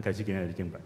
咱開始今日的敬拜。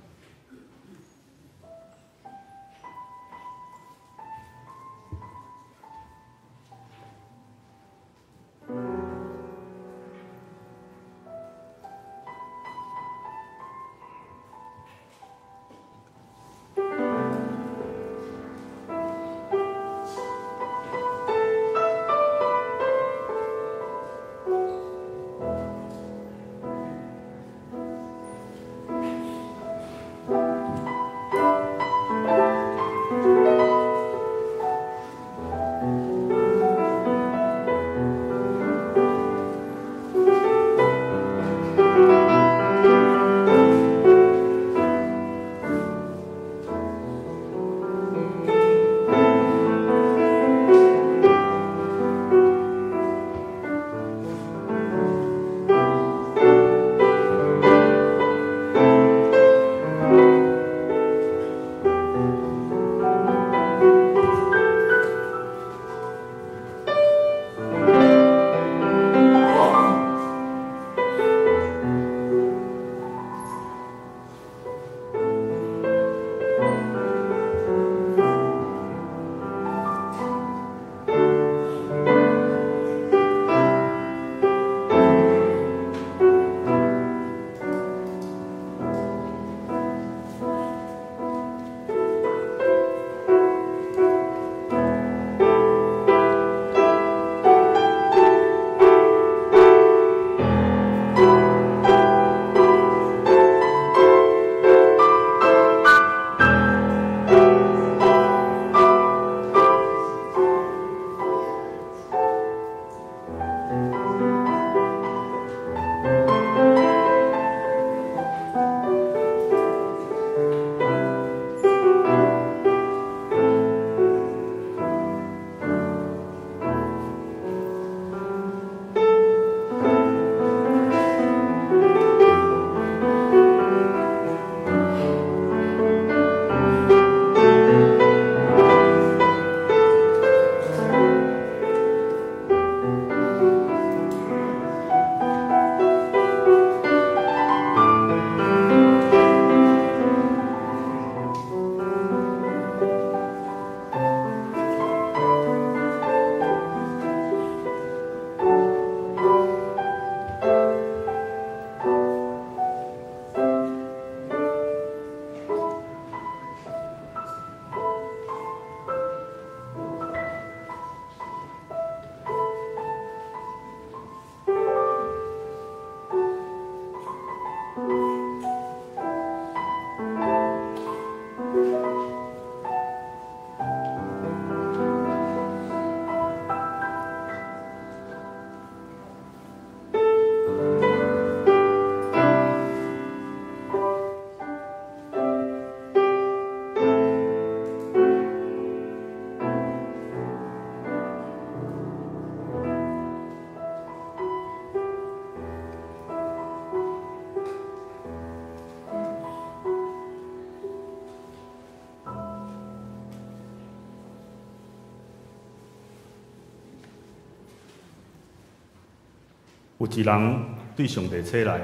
有一人對上帝差來，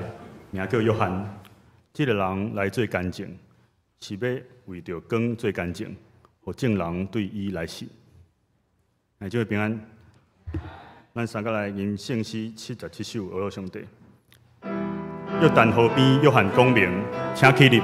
名叫約翰。這个人來做見證，是欲為著光做見證，予眾人對伊來信。來，這位平安，咱三個來吟聖詩77首，呵咾上帝。約旦河邊，約翰講明，請起立。約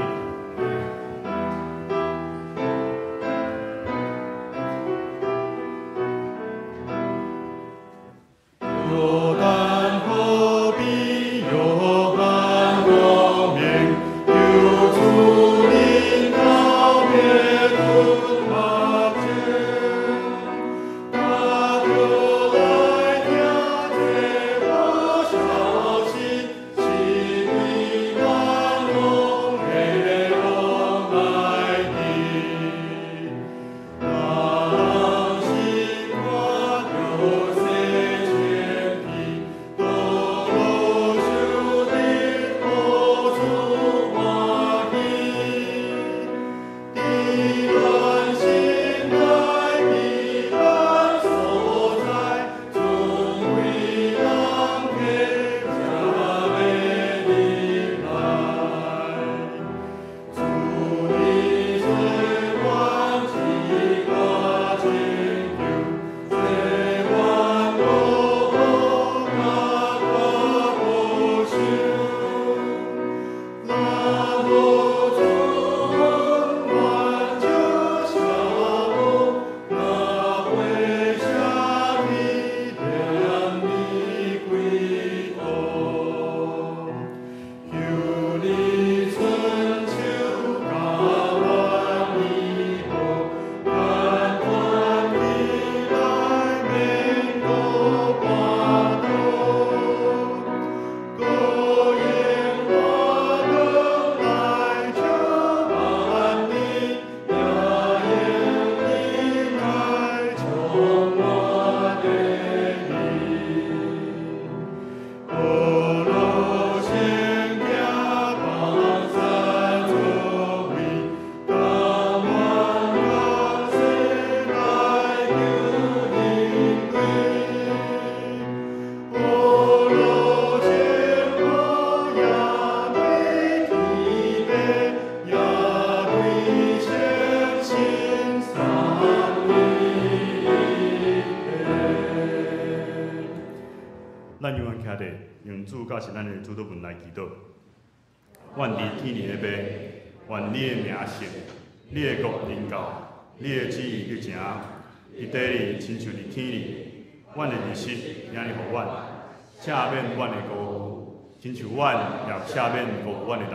咱永遠徛佇用主佮是咱的主禱文來祈禱。阮佇天裡的父，願你的名聖，你的國臨到，你的旨意去成，佇地裡親像佇天裡。阮的日食，今日予阮，赦免阮的辜負，親像阮也赦免辜負阮的人。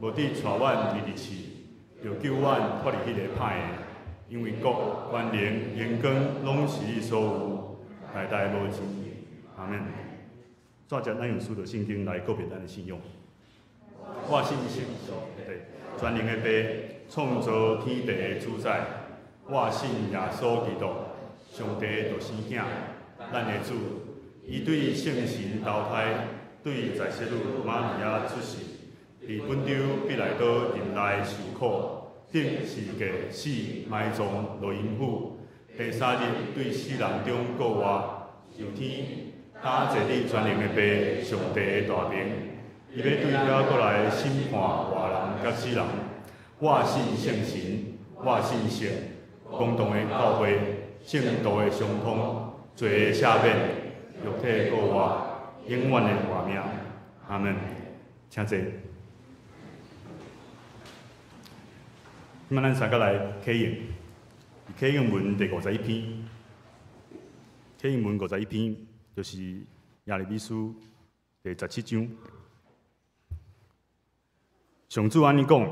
無得帶阮入去試，著救阮脫離彼个歹的。因為國、權能、榮光，攏是你所有，代代無盡。阿們。煞節咱用使徒聖經來告白咱的信仰。我信上帝，全能的父，創造天地的主宰。我信耶穌基督，上帝的獨生囝，咱的主。伊對聖神投胎，對在聖女瑪利亞出世，佇本丟彼拉多任內受苦，釘十字架死埋葬落陰府，第三日對死人中復活，上天，擔坐佇全能的父上帝的大爿。伊欲對遐閣來審判活人佮死人。我信聖神，我信聖公同的教會，聖徒的相通，罪的赦免，肉體的復活，永遠的活命。阿們，請坐。這擺咱三個來啟應，啟應文第五十一篇，啟應文五十一篇就是耶利米書第十七章。上主按呢講，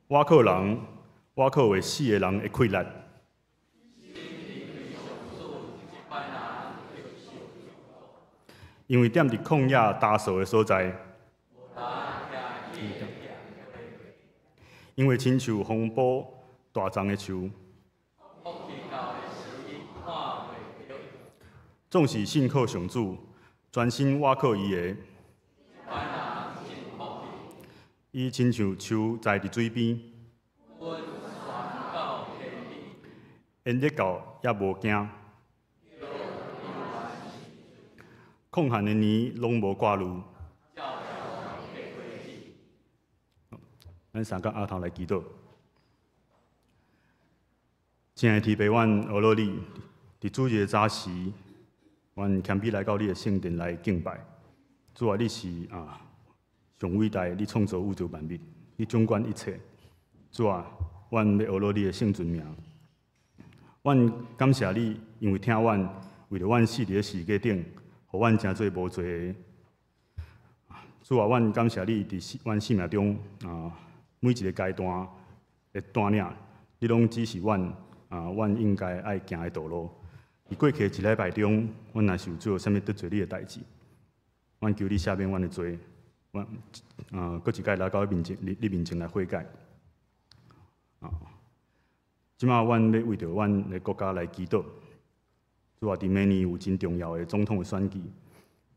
倚靠人，倚靠會死的人的氣力。因為踮佇曠野焦燥的所在，因為親像風暴大叢的樹，總是信靠上主，專心倚靠伊的。伊親像樹栽佇水邊，炎熱到也無驚，曠旱的年攏無掛慮。咱三個阿頭來祈禱。親愛的天父，阮阿羅你，佇主日的早時，阮謙卑來到你的聖殿來敬拜。主啊，你是啊上偉大，你創造宇宙萬物，你掌管一切。主啊，阮欲阿羅你的聖尊名。阮感謝你，因為疼阮，為著阮死佇咧十字架頂，予阮成做無罪的。主啊，阮感謝你佇阮生命中啊，每一个階段的帶領，你攏指示阮啊，阮應該愛行的道路。佇過去的一禮拜中，阮若是有做啥物得罪你的代誌，阮求你赦免阮的罪，阮啊，閣一擺來到你面前，你面前來悔改。啊，這馬阮欲為著阮的國家來祈禱。主啊，佇明年有真重要的總統的選舉。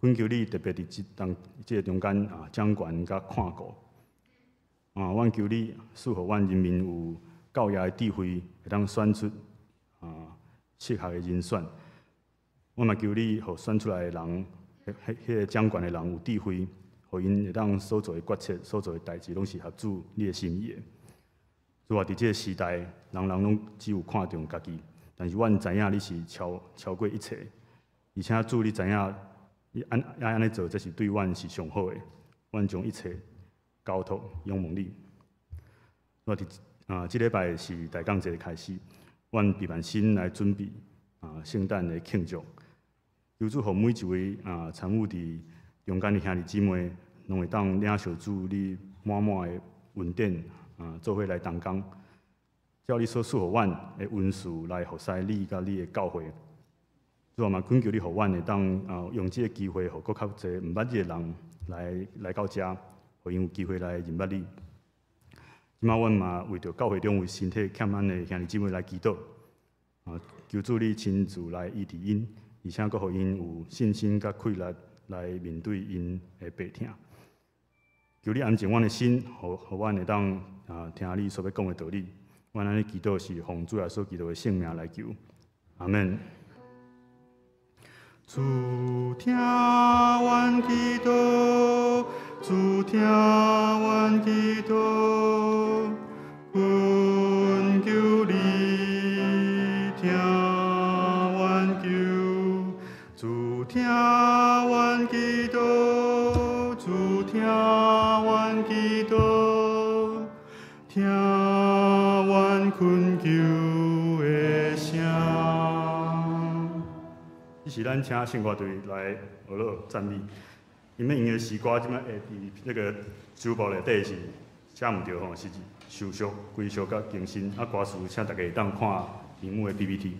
懇求你特別佇這當這个中間啊，掌權佮看顧啊，阮求你賜予阮人民有夠額的智慧，會當選出啊適合的人選。阮嘛求你，予選出來的人，彼个掌權的人有智慧，予𪜶會當所做的決策、所做的代誌，攏是合主你的心意的。主啊，佇這个時代，人人攏只有看重家己，但是阮知影你是超過一切，而且主你知影。你按按按呢做，這是對阮是上好的。阮將一切交託仰望你。我佇啊，這禮拜是大江節的開始，阮備萬心來準備啊聖誕的慶祝。求主予每一位啊參與佇中間的兄弟姊妹，攏會當領受主你滿滿的恩典啊，做伙來同工，照你所賜予阮的恩賜來服侍你佮你的教會。主啊，嘛懇求你，予阮會當啊用這个機會，予閣較濟毋捌你的人來到遮，予𪜶有機會來認捌你。這馬阮嘛為著教會中有身體欠安的兄弟姊妹來祈禱，啊，求主你親自來醫治𪜶，而且閣予𪜶有信心佮氣力來面對𪜶的病痛。求你安靜阮的心，予阮會當啊聽你所欲講的道理。阮按呢祈禱是奉主耶穌基督的聖名來求，阿們。主聽阮祈禱，主聽阮祈禱，懇求你聽阮求，主聽阮祈禱，主聽阮祈禱，聽阮懇求的聲。這是咱請聖樂隊來學樂讚美，因為𪜶的詩歌這擺會佇那個書簿內底是寫毋著吼，是修飾、歸屬佮更新。啊，歌詞請大家會當看螢幕的 PPT。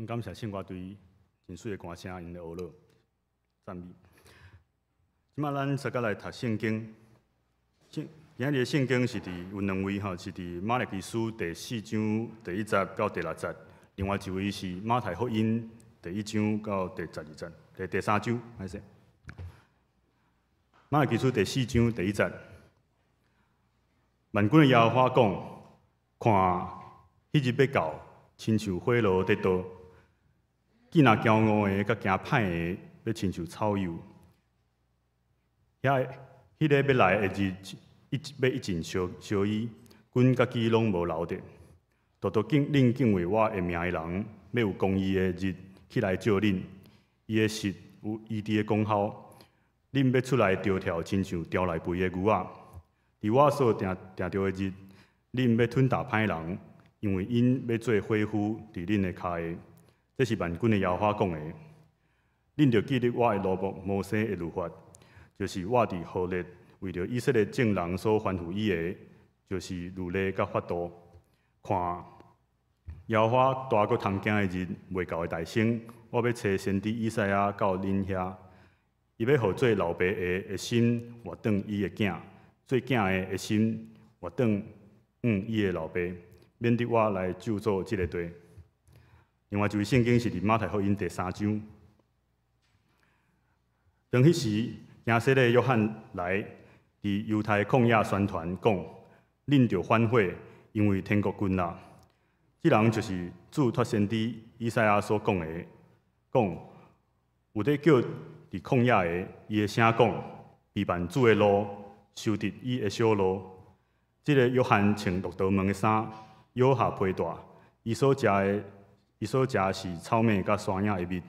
阮感謝聖歌隊真媠的歌聲，𪜶的學樂讚美。這擺咱相佮來讀聖經。今仔日的聖經是佇有兩位吼，是佇馬拉基書第四章第一節到第六節，另外一位是馬太福音第一章到第12節，第三章，歹勢。馬拉基書第四章第一節，萬軍的耶和華講：看，彼日欲到，親像火爐佇燒。見若驕傲的佮行歹的，欲親像草幼。遐彼个欲來的日，欲一盡燒燒伊，根佮枝攏無留著。獨獨敬恁敬畏我的名的人，欲有公義的日起來照恁，伊的實有醫治的功效。恁欲出來跳跳，親像牢內肥的牛仔。佇我所定定著的日，恁欲吞打歹人，因為𪜶欲做火夫佇恁的跤下。這是萬軍的耶和華講的。恁著記得我的奴僕摩西的律法，就是我佇何烈為著以色列眾人所吩咐伊的，就是律例佮法度。看，耶和華大閣通驚的日未到的大先，我欲差先知以賽亞到恁遐，伊欲予做老爸的的心活轉伊的囝，做囝的的心活轉向伊的老爸，免得我來咒詛這个地。另外一位聖經是佇馬太福音第三章。當彼時，行洗禮的約翰來，佇猶太曠野宣傳講：恁著反悔，因為天國近啦。這人就是主託先知以賽亞所講的，講有咧叫佇曠野的，伊的聲講，預辦主的路，修直伊的小路。這个約翰穿駱駝毛的衫，腰下皮帶，伊所食是草麥佮山野的蜜。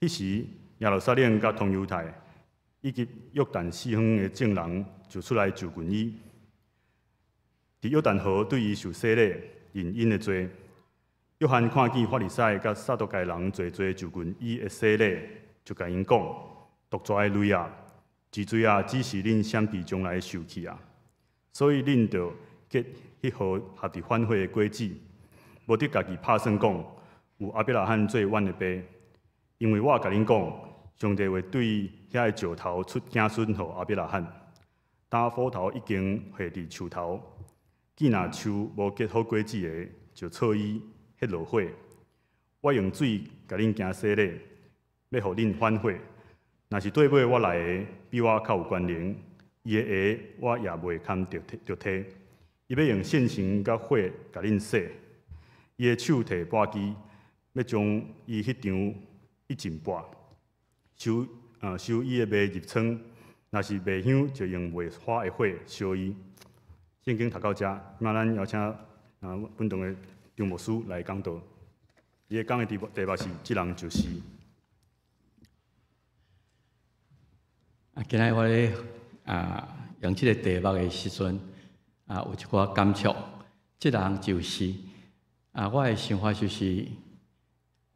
彼時，耶路撒冷佮全猶太以及約旦四方的眾人就出來就近伊，佇約旦河對伊受洗禮，認𪜶的罪。約翰看見法利賽佮撒都該人濟濟就近伊的洗禮，就共𪜶講：毒蛇的類啊，蜘蛛仔指示恁閃避將來的受氣啊！所以恁著結彼號合得反悔的果子，無得家己拍算講，有亞伯拉罕做阮的爸。因為我共恁講，上帝會對遐个石頭出子孫予亞伯拉罕。今斧頭已經下佇樹頭，見若樹無結好果子的，就挫伊彼落火。我用水共恁行洗禮，欲予恁反悔。若是綴尾我來的，比我較有權能，伊的鞋我也袂堪著提。伊欲用聖神佮火共恁洗。伊的手提簸箕，欲將伊彼場一盡簸，收伊的麥入倉。若是麥香，就用袂火的火燒伊。聖經讀到遮，這擺咱邀請本堂的張牧師來講道。伊的講的題目是：這人就是。今仔日我咧用這个題目的時陣，有一寡感觸。這人就是我的想法就是，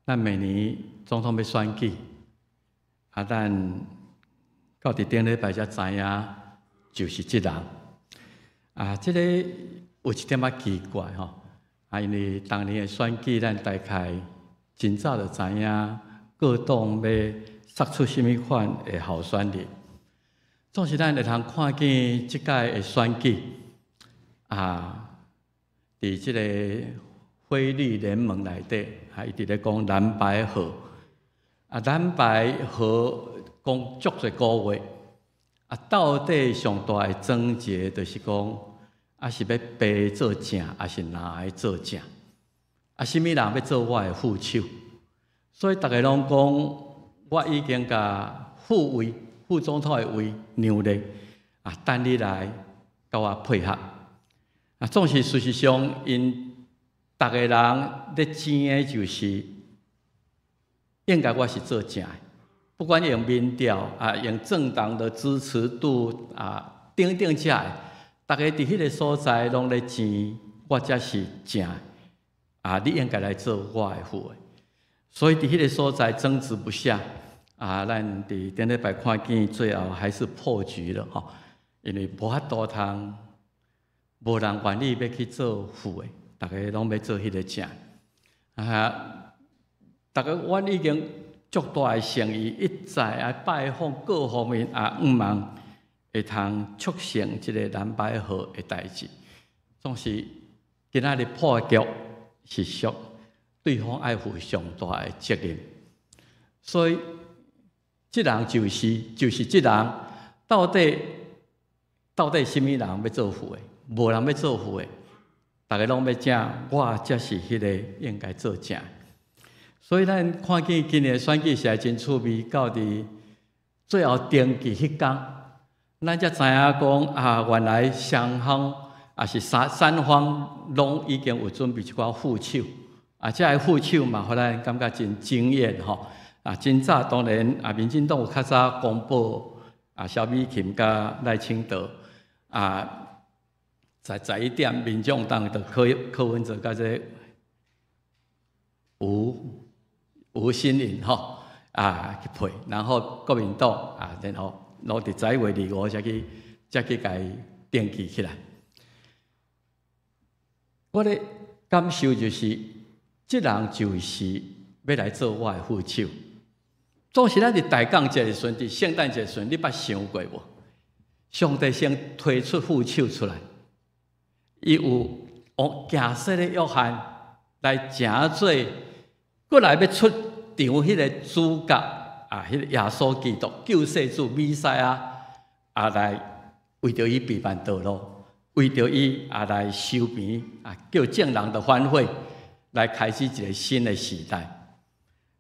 咱明年總統欲選舉，咱到佇頂禮拜才知影，就是這人。這个有一點仔奇怪吼，因為當年的選舉，咱大概真早就知影各黨欲殺出啥物款的候選人。總是咱會通看見這屆的選舉，佇這個菲綠聯盟內底，伊佇咧講藍白合，藍白合講足濟古話，到底上大的症結就是講，是欲白做正，抑是藍的做正？啥物人欲做我的副手？所以逐个攏講，我已經共副位、副總統的位讓咧，等你來共我配合。總是事實上，𪜶逐个人咧爭的就是，應該我是做正的，不管用民調，用政黨的支持度等等遮的，逐个佇彼个所在攏咧爭，我才是正的，你應該來做我的副的。所以佇彼个所在爭執不下，咱佇頂禮拜看見最後還是破局了吼，因為無法度通，無人願意欲去做副的，逐个攏欲做彼个正。逐家阮已經足大的誠意，一再來拜訪各方面，也向望會通促成這个藍白合的代誌。總是今仔日破局是屬對方愛負上大的責任，所以這人就是這人，到底啥物人欲做副的？無人欲做副的，逐家攏欲正，我才是彼个應該做正。所以咱看見今年選舉實在真趣味，到佇最後登記彼工，咱才知影講啊，原來雙方也是三方攏已經有準備一寡副手，啊，這个副手嘛，予咱感覺真驚豔吼。啊，真早當然啊，民進黨有較早公布啊，蕭美琴佮賴清德啊，在11點，民眾黨的柯文哲佮這吳欣盈吼啊去配，然後國民黨啊，然後攏佇11月25才去共伊登記起來。我的感受就是，這人就是欲來做我的副手。總是咱佇大降節的時陣，佇聖誕節的時陣，你捌想過無？上帝先推出副手出來，伊有哦，行洗禮約翰來成做閣來欲出場彼个主角啊，彼个耶穌基督救世主彌賽亞啊，來為著伊備辦道路，為著伊啊來收邊啊，叫眾人的反悔，來開始一个新的時代。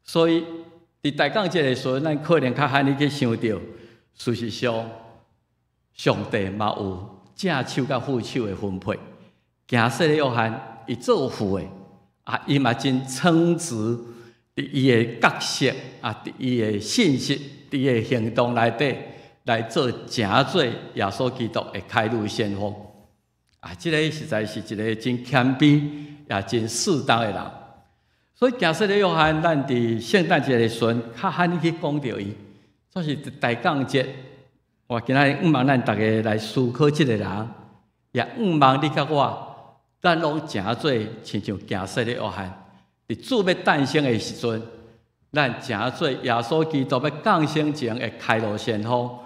所以，佇大降節的時陣，咱可能較罕去想著，事實上，上帝嘛有正手佮副手的分配。行洗禮約翰，伊做副的，啊，伊嘛真稱職，佇伊的角色啊，佇伊的信息，佇伊的行動內底來做成做耶穌基督的開路先鋒。啊，這個實在是一个真謙卑也真適當的人。所以行洗禮約翰，咱佇聖誕節的時陣，較罕去講著伊。總是大降節，我今仔日向望咱逐家來思考這个人，也向望你佮我，咱攏成做親像行洗禮約翰。佇主欲誕生的時陣，咱成做耶穌基督欲降生前的開路先鋒，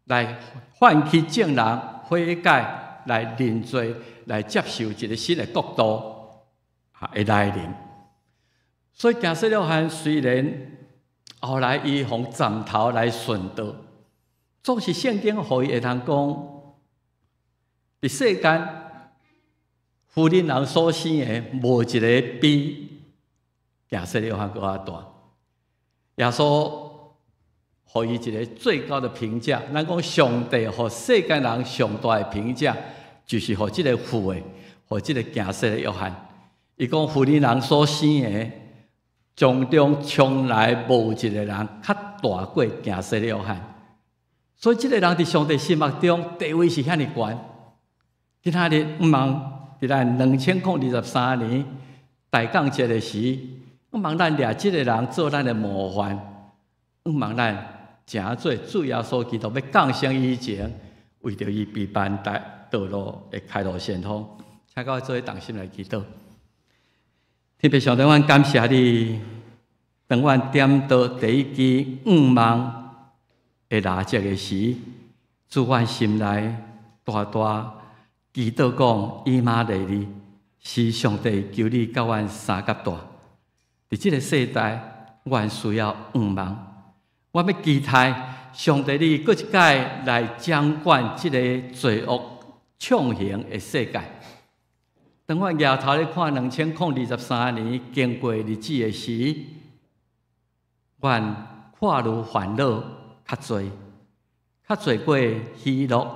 來喚起眾人悔改，來認罪，來接受一个新的國度的來臨。所以行洗禮約翰雖然後來伊予斬頭來殉道，總是聖經予伊會通講，佇世間婦人人所生的，無一个比行洗禮約翰閣較大。耶穌予伊一个最高的評價，咱講上帝予世間人上大的評價，就是予這个副的，予這个行洗禮約翰。伊講婦人人所生的，從中從來無一个人較大過行洗禮約翰。所以這个人佇上帝心目中地位是遐爾懸。今仔日向望佇咱2023年大降節的時，向望咱掠這个人做咱的模範，向望咱成做主耶穌基督欲降生以前，為著伊備辦大道路的開路先鋒，請各位做伙同心來祈禱。天父上帝，阮感謝你，當阮點著第一支向望的蠟燭的時，主阮心內大大祈禱講：以馬內利，是上帝求你佮阮相佮蹛。佇這个世代，阮需要向望。我欲期待上帝你閣一擺來掌管這个罪惡暢行的世界。當我舉頭咧看2023年經過日子的時，阮看愈煩惱較濟，較濟過喜樂，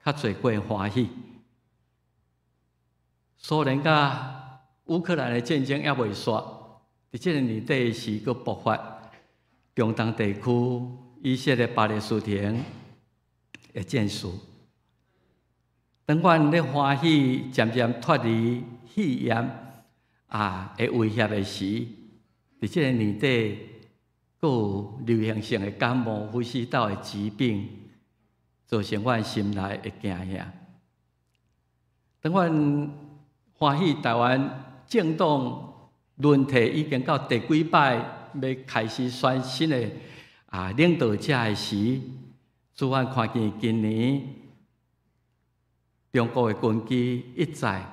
較濟過歡喜。蘇聯佮烏克蘭的戰爭猶未煞，佇這个年底時閣爆發中東地區以色列巴勒斯坦的戰事。當阮咧歡喜漸漸脫離肺炎啊的威脅的時，佇這个年底，閣有流行性的感冒、呼吸道的疾病，造成阮心內的驚嚇。當阮歡喜台灣政黨輪替已經到第幾擺欲開始選新的領導者的時，主，阮看見今年中國的軍機一再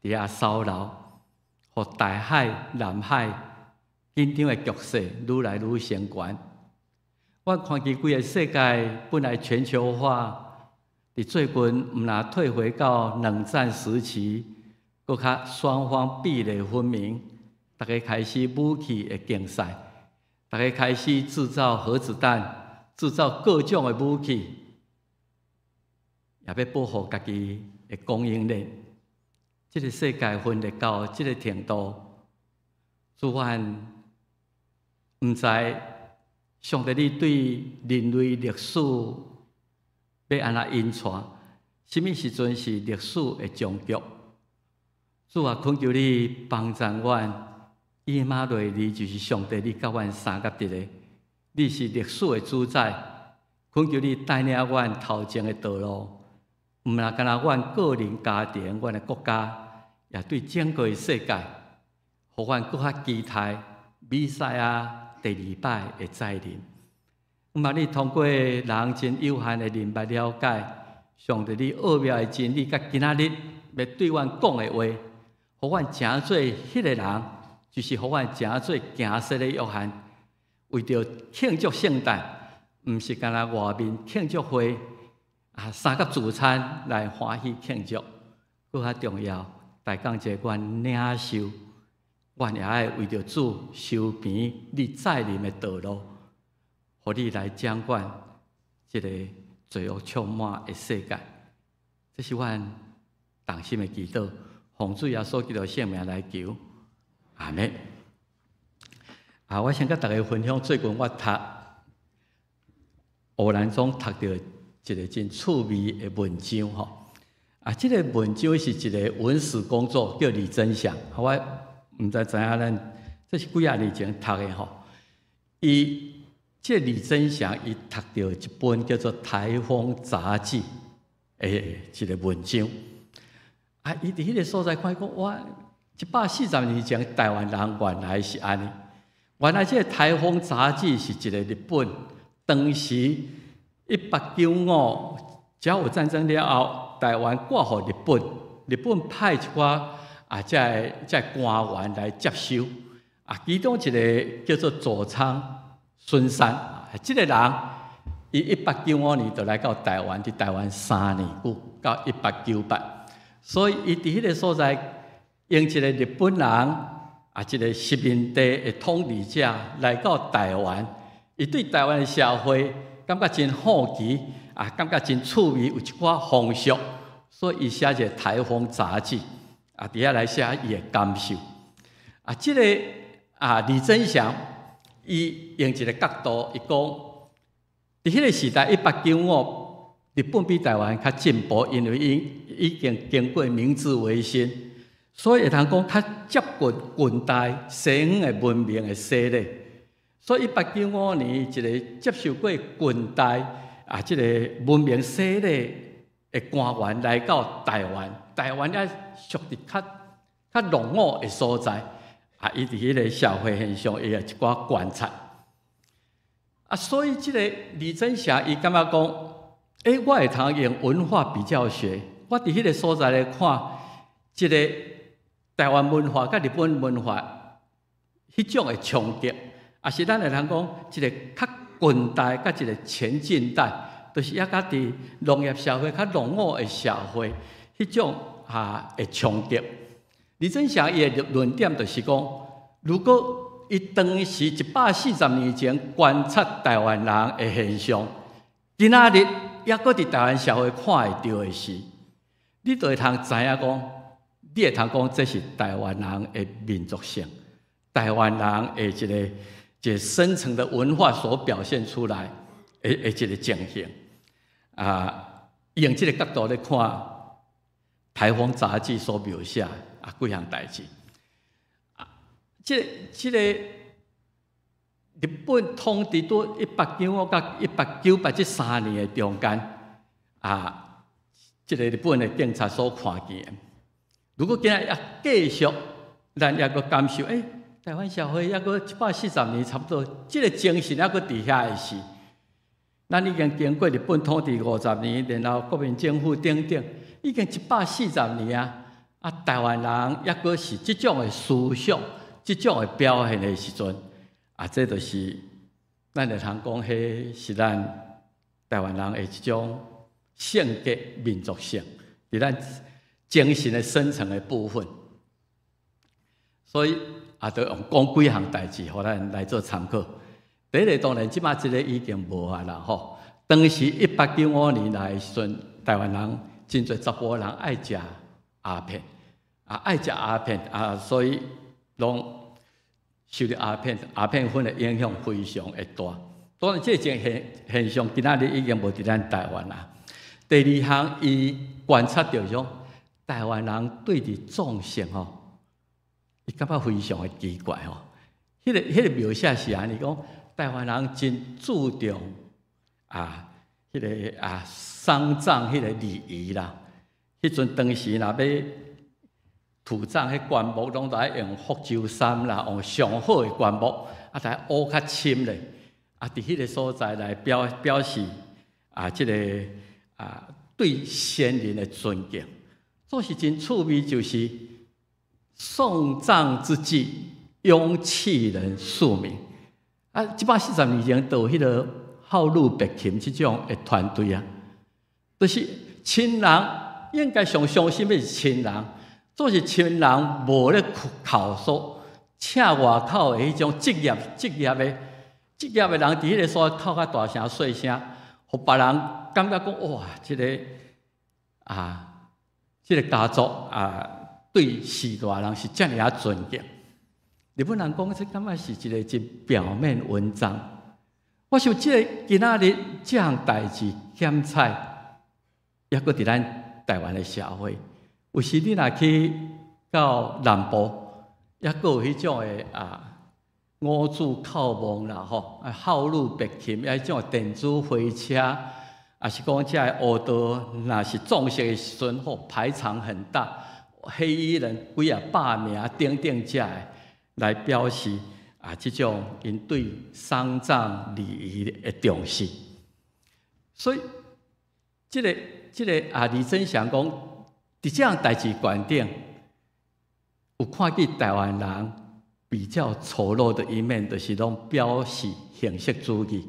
佇遐騷擾，予台海、南海緊張的局勢愈來愈升懸。阮看見規个世界本來全球化，佇最近毋若退回到冷戰時期，閣較雙方壁壘分明，逐家開始武器的競賽，逐家開始製造核子彈，製造各種的武器，也欲保護家己的供應鏈。這个世界分裂到這个程度，主，阮毋知上帝你對人類歷史欲按怎引帶？啥物時陣是歷史的終局？主啊，懇求你幫助阮，以馬內利就是上帝，你佮阮相佮佇咧，你是歷史的主宰，懇求你帶領阮頭前的道路，毋若干焦阮個人家庭、阮的國家，也對整個的世界，予阮閣較期待彌賽亞第二擺的再臨。毋嘛，你通過人真有限的認捌了解，上帝你奧妙的真理，佮今仔日欲對阮講的話，予阮成做彼个人，就是予阮成做行洗禮約翰，為著慶祝聖誕，毋是干焦外面慶祝會三佮聚餐來歡喜慶祝，閣較重要，大講者阮領受，阮也愛為著主修平你再臨的道路，予你來掌管這个罪惡充滿的世界。這是阮同心的祈禱，奉主耶穌基督聖名來求，阿們。我先佮大家分享最近我讀，偶然中讀著一个真趣味的文章吼。這个文章是一个文史工作，叫李真祥。我毋知知影咱這是幾仔年前讀的吼。伊這李真祥伊讀著一本叫做《台風雜記》的一个文章。伊佇彼个所在看講，哇，140年前台灣人原來是按呢。原來這个《台風雜記》是一個日本當時1895甲午戰爭了後，台灣割予日本，日本派一寡這个官員來接收，其中一个叫做佐倉孫山，這个人伊1895年就來到台灣，佇台灣3年久，到1898，所以伊佇彼个所在用一個日本人一个殖民地的統治者來到台灣，伊對台灣的社會感覺真好奇，感覺真趣味，有一寡風俗，所以伊寫一个《台風雜記》，佇遐來寫伊的感受。這个李真祥，伊用一个角度，伊講，佇彼个時代，1895，日本比台灣較進步，因為𪜶已經經過明治維新，所以會通講較接近近代西方的文明的洗禮。所以1895年，一个接受過近代這个文明洗禮的官員來到台灣，台灣也屬佇較較落伍的所在，伊佇彼个社會現象，伊有一寡觀察。所以這个李真祥伊感覺講，我會通用文化比較學，我佇彼个所在來看，這个台灣文化佮日本文化彼種的衝擊，抑是咱會通講一个較近代佮一个前近代，就是猶較佇農業社會較落伍的社會，彼種的衝擊。李真祥伊的論點就是講，如果伊當時140年前觀察台灣人的現象，今仔日猶閣佇台灣社會看會著的時，你就會通知影講，你會通講這是台灣人的民族性，台灣人的一個深層的文化所表現出來的一个情形。用這个角度來看，《台風雜記》所描寫幾項代誌。這个日本統治佇1895到1898這3年的中間，這个日本的警察所看見的。如果今仔日繼續，咱猶閣感受，台灣社會猶閣140年差不多，這個精神猶閣佇遐的時，咱已經經過日本統治50年，然後國民政府等等，已經140年啊！啊，台灣人猶閣是這種的思想、這種的表現的時陣，啊，這就是咱會通講，彼是咱台灣人的一種性格、民族性，佇咱精神的深層的部分。所以啊，就用講幾項代誌，予咱來做參考。第一個當然，這擺這个已經無啊啦吼。當時1895年來的時陣，台灣人真濟查埔人愛食鴉片，啊愛食鴉片啊，所以攏受著鴉片鴉片粉的影響非常的大。當然，這種現象今仔日已經無佇咱台灣啦。第二項，伊觀察著講，台灣人對佇種姓吼，伊感覺非常的奇怪吼。彼個描寫是按呢講，台灣人真注重啊，彼個啊喪葬彼個禮儀啦。彼陣當時若欲土葬，彼棺木攏都愛用福州杉啦，用上好的棺木，啊，來烏較深咧，啊，佇彼個所在來表示啊，這個啊對先人的尊敬。總是真趣味，就是送葬之際，擁泣人數名。啊，140年前就有彼個孝女白琴這種的團隊啊，就是親人應該上傷心的是親人，總是親人無咧哭訴，請外口的彼種職業的人佇彼個所在哭較大聲細聲，予別人感覺講哇，這個家族啊，對死大人是遮爾仔尊敬。日本人講，這感覺是一個真表面文章。我想，這個今仔日這項代誌檢採，猶閣佇咱台灣的社會，有時你若去到南部，猶閣有彼種的啊五子叩墓啦吼，啊孝女白琴，彼種電子花車，抑是講這个烏道，若是葬式的時陣吼，排場很大，黑衣人幾仔百名等等這个來表示啊，這種𪜶對喪葬禮儀的重視。所以，這個啊，李貞祥講，佇這項代誌觀點，有看見台灣人比較醜陋的一面，就是攏表示形式主義，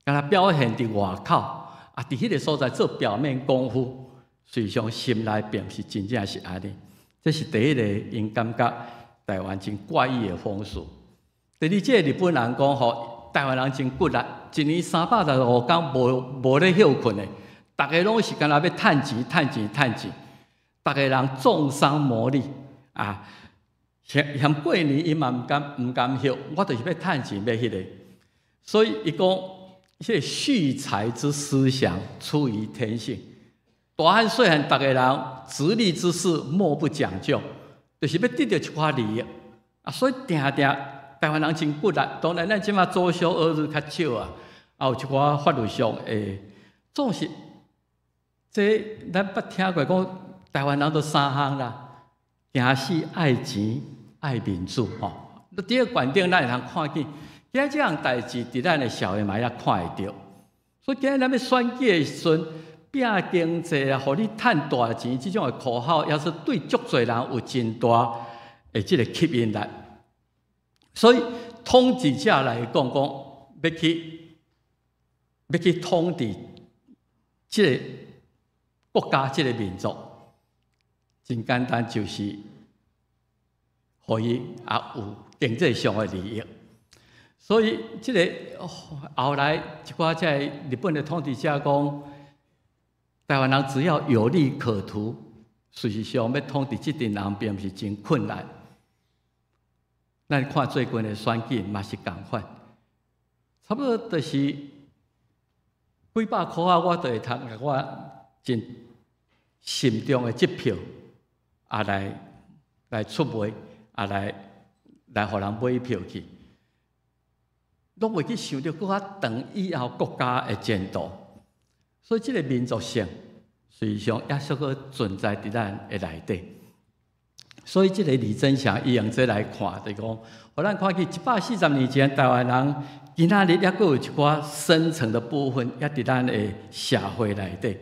敢若表現佇外口，啊，佇彼個所在做表面功夫，實際上心內並毋是真正是按呢。這是第一個，𪜶感覺台灣真怪異的風俗。第二，這個日本人講吼，台灣人真骨力，一年365工無咧歇睏的，逐个攏是敢若欲趁錢、趁錢、趁錢，逐个人重商謀利啊！嫌過年伊嘛毋甘歇，我就是欲趁錢，欲彼個。所以伊講，彼個蓄財之思想出於天性，大漢細漢逐个人直立之士莫不講究，就是欲得著一寡利益啊！所以定定台灣人真骨力，當然咱這馬周休二日較少啊，啊有一寡法律上會，總是這咱捌聽過講，台灣人都三項啦，驚死愛錢愛面子吼。佇這個觀點，咱會通看見，今仔這項代誌佇咱的社會嘛也看會著。所以今仔咱欲選舉的時陣，拼經濟啊，予你趁大錢，這種的口號，也是對足濟人有真大的這個吸引力。所以統治者來講，講欲去統治這個國家、這個民族，真簡單，就是予伊也有經濟上的利益。所以這個後來一寡這个日本的統治者講，台灣人只要有利可圖，事實上欲統治這陣人，並毋是真困難。咱看最近的選舉嘛是仝款，差不多就是幾百箍仔，我就會通共我真心中的這票啊來出賣，啊來予人買票去，攏袂去想著閣較長以後國家的前途。所以這個民族性，實際上也猶閣存在佇咱的內底。所以這个李真祥伊用這來看，就講，予咱看見140年前台灣人今仔日猶閣有一寡深層的部分，猶佇咱的社會內底。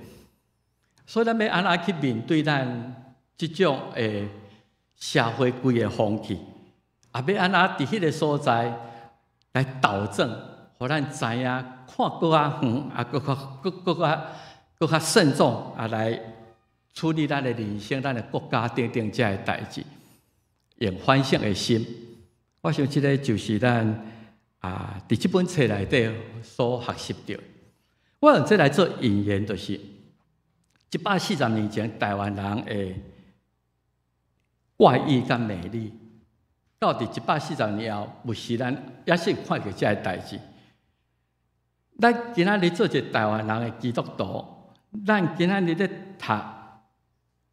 所以咱欲按怎去面對咱這種的社會規个風氣，啊，欲按怎佇彼个所在來導正，予咱知影看閣較遠，啊，閣較閣閣較閣較慎重啊，來處理咱的人生、咱的國家等等這个代誌，用反省的心。我想這个就是咱啊，佇這本冊內底所學習著。我用這來做引言，就是140年前台灣人的怪異佮美麗，到佇140年後，有時咱猶是看著這个代誌。咱今仔日做一个台灣人的基督徒，咱今仔日咧讀，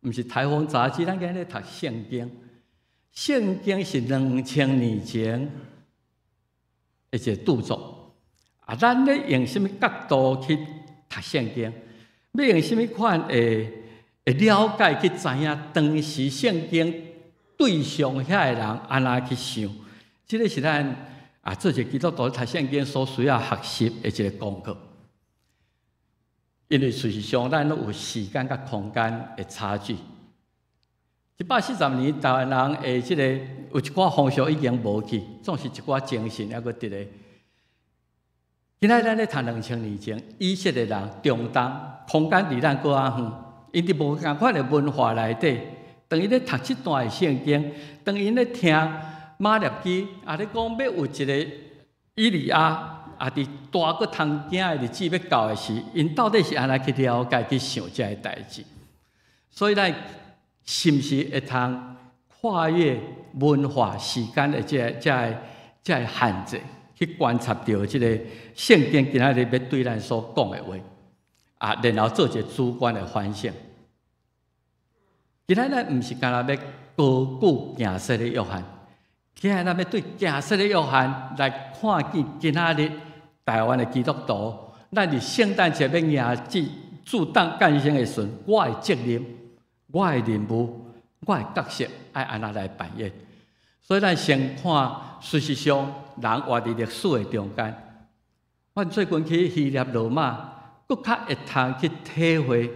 毋是台風雜誌，咱今仔日讀聖經。聖經是2000年前的一個著作。啊，咱咧用啥物角度去讀聖經？欲用啥物款的了解去知影當時聖經對象遐个人按怎去想？這个是咱啊做一個基督徒讀聖經所需要學習的一個功課。因為事實上，咱攏有時間佮空間的差距。140年台灣人的這個有一寡風俗已經無去，總是一寡精神猶閣佇咧。今仔咱咧讀2000年前，以色列人中東空間離咱閣較遠，𪜶佇無仝款的文化內底，當𪜶咧讀這段的聖經，當𪜶咧聽瑪拉基啊咧講欲有一个以利亞啊，佇大閣通驚的日子欲到的時，𪜶到底是按怎去了解、去想這个代誌？所以咱是毋是會通跨越文化、時間的這个限制，去觀察著這个聖經今仔日欲對咱所講的話，啊，然後做一个主觀的反省。今仔咱毋是干焦欲高舉行洗禮約翰，今仔咱欲對行洗禮約翰來看見今仔日台灣的基督徒，咱佇聖誕節欲迎接主誕誕生的時陣，我的責任、我的任務、我的角色愛按怎來扮演？所以咱先看，事實上，人活佇歷史的中間。阮最近去希臘羅馬，閣較會通去體會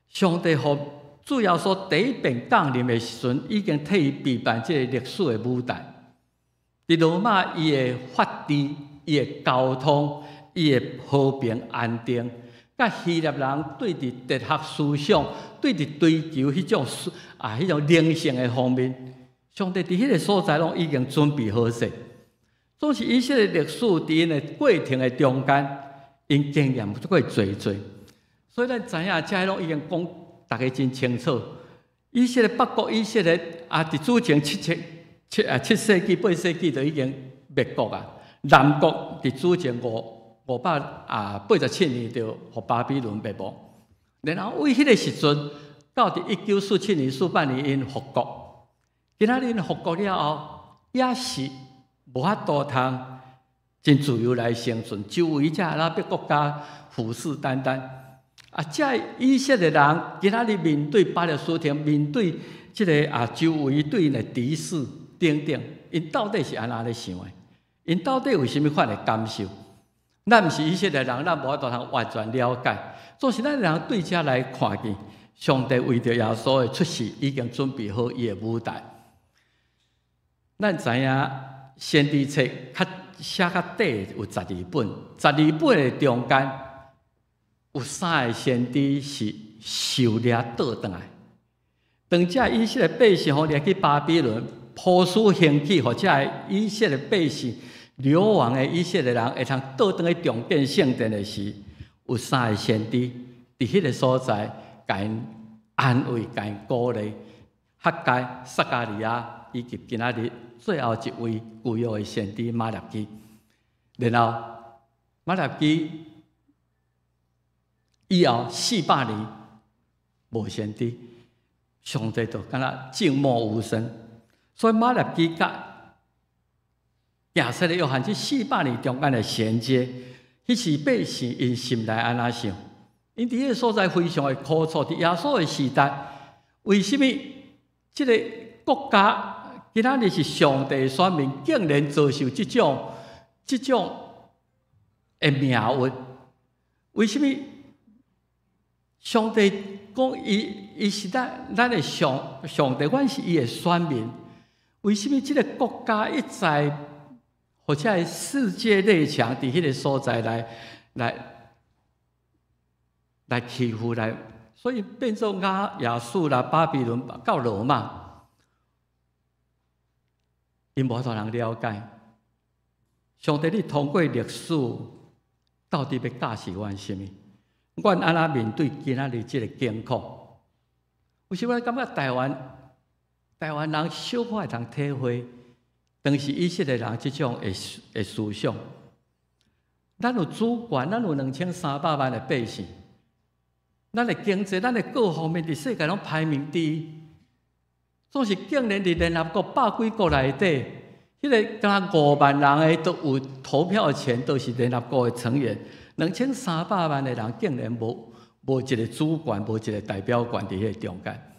上帝予主耶穌第一遍降臨的時陣，已經替伊備辦這个歷史的舞台。佇羅馬，伊的法治、伊的交通、伊的和平安定，佮希臘人對佇哲學思想、對佇追求彼種啊彼種靈性的方面，上帝佇彼个所在攏已經準備好勢。總是以色列歷史佇𪜶的過程的中間，𪜶經驗過濟濟，所以咱知影，這攏已經講逐家真清楚。以色列北國以色列啊，佇主前七七七啊七世紀八世紀就已經滅國啊。南國佇主前587年就予巴比倫滅亡。然後為彼个時陣，到佇1947年48年𪜶復國。今仔日𪜶復國了後，也是無法度通真自由來生存。周圍這阿拉伯國家虎視眈眈。啊，這以色列人今仔日面對巴勒斯坦，面對這个啊周圍對𪜶的敵視等等，𪜶到底是按怎咧想的？𪜶到底有啥物款的感受？咱毋是以色列人，咱無法度通完全了解。總是咱人對這來看見，上帝為著耶穌的出世，已經準備好伊的舞台。咱知影先知冊較寫較短有十二本，十二本的中間有三个先知是受掠倒轉來。當這以色列百姓予掠去巴比倫，波斯興起，予這以色列百姓流亡的以色列人會通倒轉去重建聖殿的時，有三个先知佇彼个所在，共𪜶安慰、共𪜶鼓勵。哈該、撒迦利亞以及今仔日最後一位舊約的先知瑪拉基。然後瑪拉基以後400年無先知，上帝就敢若靜默無聲。所以瑪拉基佮行洗禮約翰這四百年中間的銜接，彼時百姓𪜶心內按怎想？𪜶佇彼个所在非常的苦楚。佇耶穌的時代，為啥物這个國家今仔日是上帝選民，竟然遭受這種的命運？為什麼上帝講伊是咱的上帝，阮是伊的選民？為什麼這个國家一再予這个世界列強佇彼个所在來欺負來？所以變做亞述啦、巴比倫到羅馬，𪜶無法度通了解。上帝，你通過歷史到底欲教示阮啥物？阮按怎面對今仔日這个境況？有時我感覺台灣人小可會通體會當時以色列人這種的思想。咱有主權，咱有2300萬的百姓，咱的經濟，咱的各方面佇世界攏排名第一。總是竟然佇聯合國百幾國內底，彼个敢若5萬人的都有投票權，都是聯合國的成員。2300萬的人竟然無一个主權，無一個代表權佇彼个中間。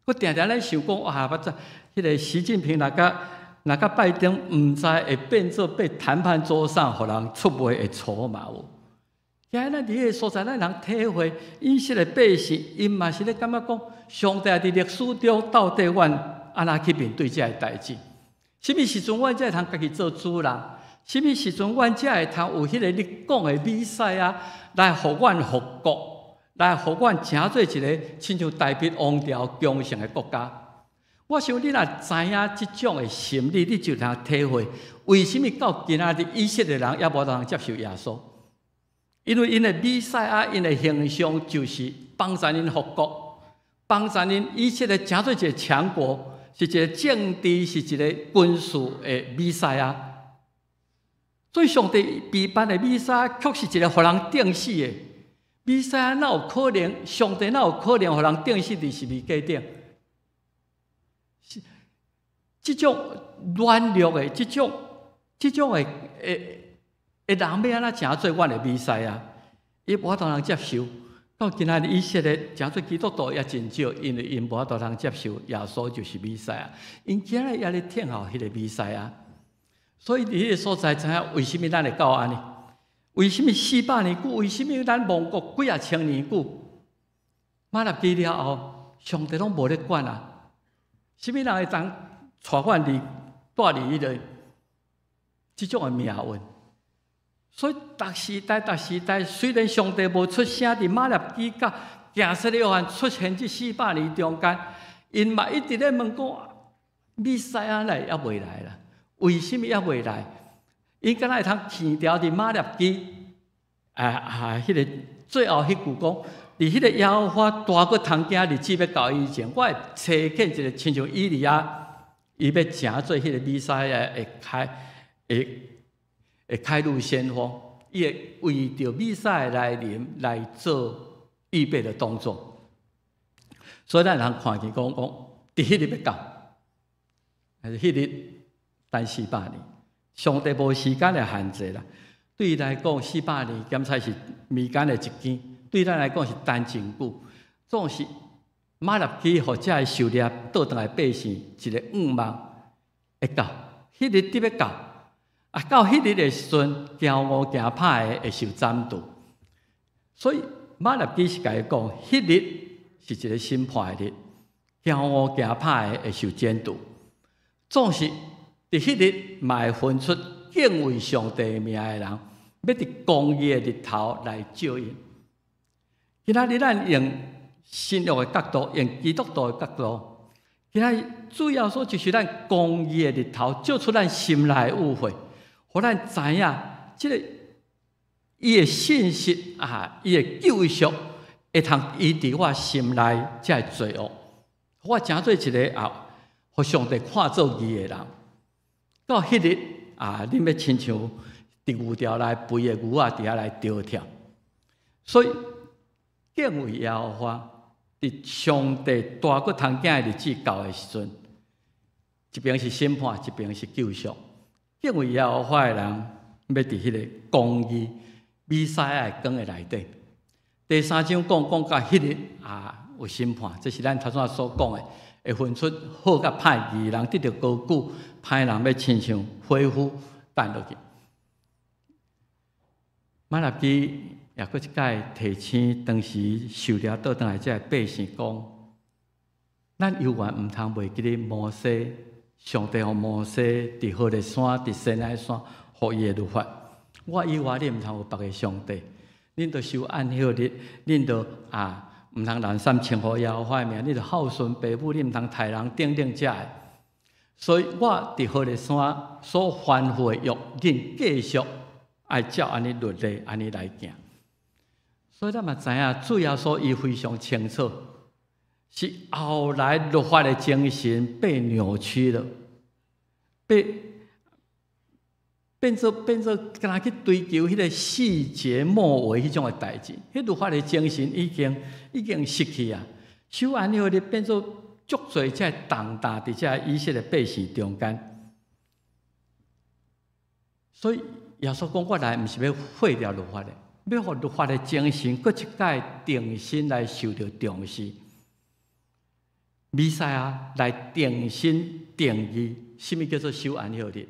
我定定咧想講，哇！這彼个習近平若佮拜登，毋知會變做被談判桌上予人出賣的籌碼無？今日咱佇彼个所在，咱通體會以色列百姓，𪜶嘛是咧感覺講，上帝佇歷史中到底阮按怎去面對這个代誌？啥物時陣阮才會通家己做主人？啥物時陣阮才會通有彼个你講的彌賽亞來予阮復國，來予阮成做一个親像大衛王朝強盛的國家？我想你若知影這種的心理，你就通體會為啥物到今仔日以色列人猶無通接受耶穌？因為𪜶的彌賽亞，𪜶的形象就是幫助𪜶復國，幫助𪜶以色列成做一个強國，是一个政治，是一个軍事的彌賽亞。所以上帝備辦的彌賽亞，卻是一个予人釘死的。彌賽亞哪有可能？上帝哪有可能予人釘死佇十字架頂？這種軟弱的、這種的人，欲按怎成做阮的彌賽亞？伊無法度通接受。到今仔日以色列成做基督徒也真少，因為𪜶無法度通接受耶穌就是彌賽亞。𪜶今日猶咧等候彼个彌賽亞。所以佇彼个所在，知影為啥物咱會到按呢？為啥物400年久？為啥物咱亡國幾仔千年久？馬拉基了後，上帝攏無咧管啊！啥物人會當帶阮佇彼个這種的命運？所以，逐時代、逐時代，雖然上帝無出聲，佇馬拉基佮行洗約翰出現這400年中間，𪜶嘛一直咧問講：彌賽亞來猶未來啦？為啥物猶未來？𪜶敢若會通牽牢佇馬拉基啊，彼个最後彼句講，佇彼个耶和華大閣通驚日子欲到以前，我會差遣一个親像以利亞，伊欲成做彼个彌賽亞會開路先鋒，伊會為著彌賽亞來臨來做預備的動作。所以咱通看見講講，佇彼日欲到，還是彼日等四百年，上帝無時間的限制啦。對伊來講，四百年減才是民間的一更；對咱來講是等真久。總是馬拉基予這个受掠倒轉來百姓一个願望會到，彼日得欲到。啊，到彼日的時陣，驚烏驚拍的會受斬除。所以馬拉基是共伊講，彼日是一个審判的日，驚烏驚拍的會受剪除。總是佇彼日嘛會分出敬畏上帝名的人，欲佇公義的日頭來照𪜶。今仔日咱用新約的角度，用基督徒的角度，今仔日主要說就是咱公義的日頭，照出咱心內的誤會，予咱知影這个伊的信實啊，伊的救贖會通醫治我心內這个罪惡，我成做一个啊，予上帝看做義的人。到彼日啊，恁欲親像佇牛牢內肥的牛仔佇遐來跳跳。所以敬畏耶和華，佇上帝大閣通驚的日子到的時陣，一邊是審判，一邊是救贖。敬畏耶和華的人，欲佇彼个公義彌賽亞的光的內底。第三章講講到彼日啊有審判，這是咱頭先所講的。會分出好佮歹，義人得著高舉，歹人欲親像火斧擲落去。瑪拉基也閣一擺提醒當時受掠倒轉來這个百姓講：咱猶原毋通袂記得摩西，上帝予摩西佇何烈山、佇西奈山予伊的律法。我以外，恁毋通有別个上帝。恁著守安息日，恁著啊，毋通濫訕稱呼耶和華的名，恁著孝順爸母，恁毋通刣人等等這个。所以我佇何烈山所吩咐的約，恁繼續愛照按呢律例按呢來行。所以咱嘛知影，主耶穌伊非常清楚，是後來律法的精神被扭曲了，被變做，敢若去追求彼個細節末尾彼種的代誌，彼律法的精神已經失去啊！守安息日變做足濟這个重擔佇這以色列百姓中間。所以耶穌講：我來毋是欲廢掉律法的，欲予律法的精神閣一擺重新來受著重視。彌賽亞來重新定義，啥物叫做守安息日？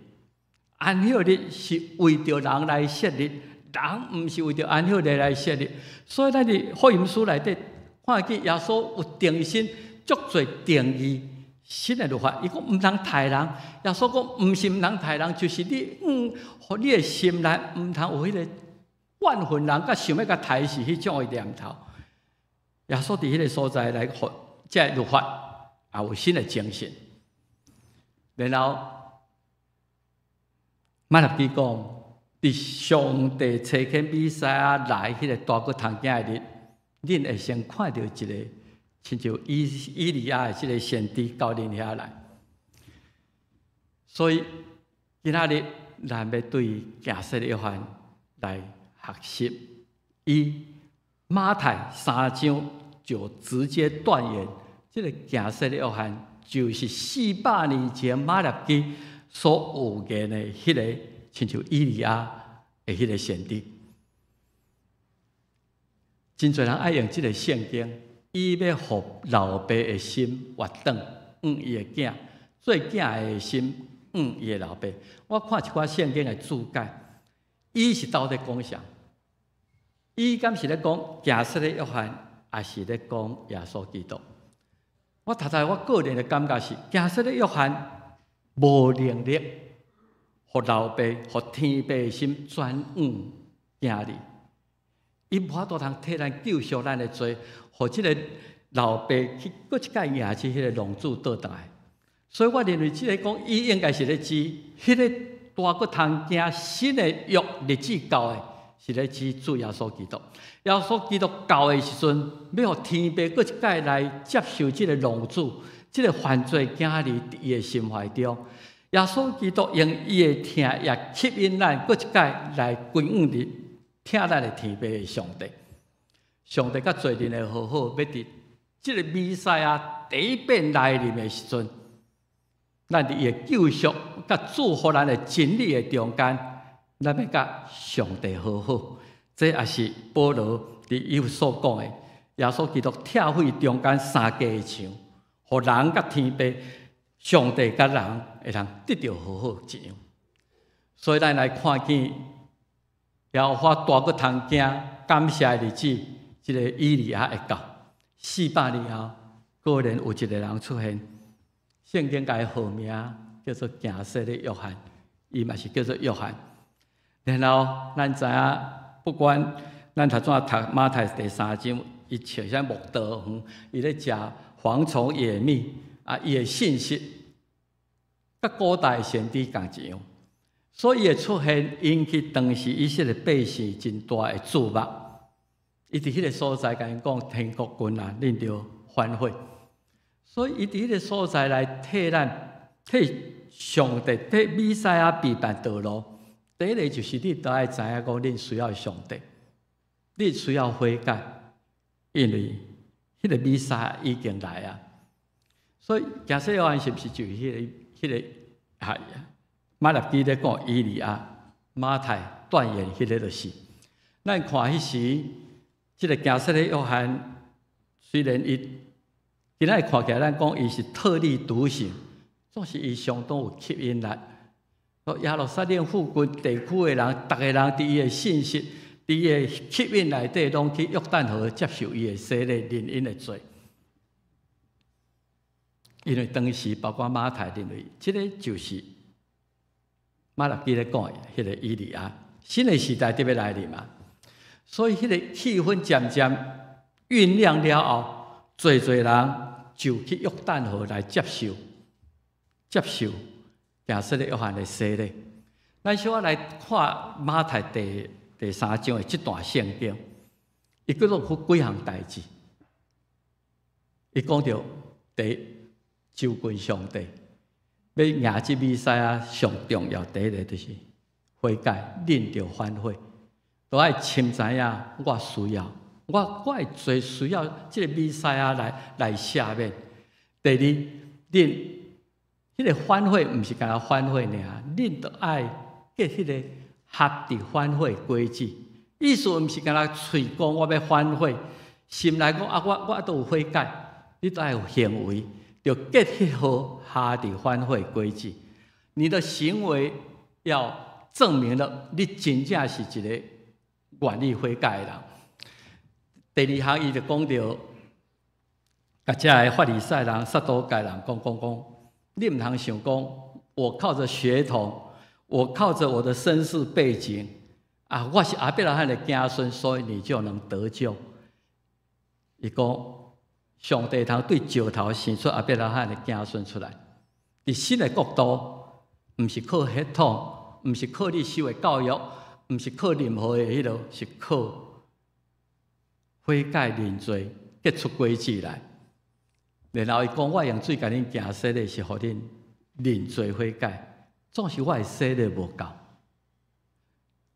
安息日是為著人來設立，人毋是為著安息日來設立。所以咱佇福音書內底看見耶穌有重新足濟定義新的律法。伊講毋通刣人，耶穌講毋是毋通刣人，就是你予你的心內毋通有彼個怨恨人，佮想欲共刣死彼種的念頭。耶穌佇彼個所在來予這个律法也有新的精神，然後。瑪拉基講，佇上帝差遣彌賽亞來彼個大骨蟲囝的日，恁會先看著一个親像以利亞的這个先知到恁遐來。所以今仔日咱欲對行洗約翰來學習，伊馬太三章就直接斷言，這个行洗約翰就是400年前瑪拉基所預言的彼个，親像以利亞的彼个先知。真濟人愛用這个聖經，伊欲予老爸的心越轉，向伊的囝，做囝的心向伊的老爸。我看一寡聖經的注解，伊是到底講啥？伊敢是咧講行洗的約翰，抑是咧講耶穌基督？我頭頭我個人的感覺是，行洗的約翰無能力，予老爸、予天父的心轉向囝兒，伊無法度通替咱救贖咱的罪，予這个老爸去閣一擺迎接彼个浪子倒轉來。所以我認為這个講，伊應該是咧指彼个大骨蟲囝新的約日子到的，是咧指主耶穌基督。耶穌基督到的時陣，欲予天父閣一擺來接受這个浪子，這个犯罪囝兒佇伊的心懷中。耶穌基督用伊的疼也吸引咱，閣一擺來歸向佇疼咱的天父的上帝。上帝佮罪人的和好，欲佇這个彌賽亞第一遍來臨的時陣，咱佇伊的救贖佮祝福咱的真理的中間，咱欲佮上帝和好。這也是保羅佇以弗所講的，耶穌基督拆毀中間三隔的牆，予人佮天父、上帝佮人會通得著和好一樣。所以咱來看見耶和華大骨蟲囝感謝的日子，這个以利亞會到。400年後，果然有一个人出現，聖經共伊號名叫做行洗的約翰，伊嘛是叫做約翰。然後咱知影，不管咱頭拄仔讀馬太第三章，伊穿啥木桃園，伊咧食蝗蟲野蜜，啊，伊的信息，佮古代先知仝一樣，所以伊的出現引起當時以色列百姓真大的注目。伊佇彼个所在共𪜶講天國近啊，恁著反悔。所以伊佇彼个所在來替咱替上帝替彌賽亞備辦道路。第一个就是你著愛知影講，恁需要上帝，你需要悔改，因為彼个彌賽亞已經來啊。所以行洗約翰是毋是就彼個係瑪拉基咧講以利亞，馬太斷言彼個就是。咱看彼時，這个行洗的約翰雖然伊今仔日看起來，咱講伊是特立獨行，總是伊相當有吸引力。耶路撒冷附近地區的人，逐個人佇伊的信息，佇伊的吸引內底，攏去約旦河接受伊的洗禮，認𪜶的罪。因為當時包括馬太認為，這个就是馬拉基咧講的彼个以利亞，新的時代佇欲來臨嘛。所以彼个氣氛漸漸醞釀了後，濟濟人就去約旦河來接受行洗禮約翰的洗禮。咱小可來看馬太第三章的這段聖經，伊閣講幾項代誌。伊講著第一，就近上帝，欲迎接彌賽亞上重要第一个就是悔改，恁著反悔，都愛深知影我需要，我的罪需要這个彌賽亞來赦免。第二，恁彼个反悔毋是干焦反悔爾，恁著愛結彼个合佇反悔果子。意思毋是干焦喙講我欲反悔，心內講啊，我都有悔改，你著愛有行為，著結彼號合佇反悔果子。你的行為要證明了你真正是一个願意悔改的人。第二項，伊就講著，共遮个法利賽人、撒都該人講講講，你毋通想講，我靠著血統，我靠著我的身世背景，啊，我是亞伯拉罕的子孫，所以你就能得救。伊講，上帝通對石頭生出亞伯拉罕的子孫出來。佇新的國度，毋是靠血統，毋是靠你受的教育，毋是靠任何的彼落，是靠悔改認罪，結出果子來。然後伊講，我用水共恁行洗禮，是予恁認罪悔改。總是我的洗禮無夠，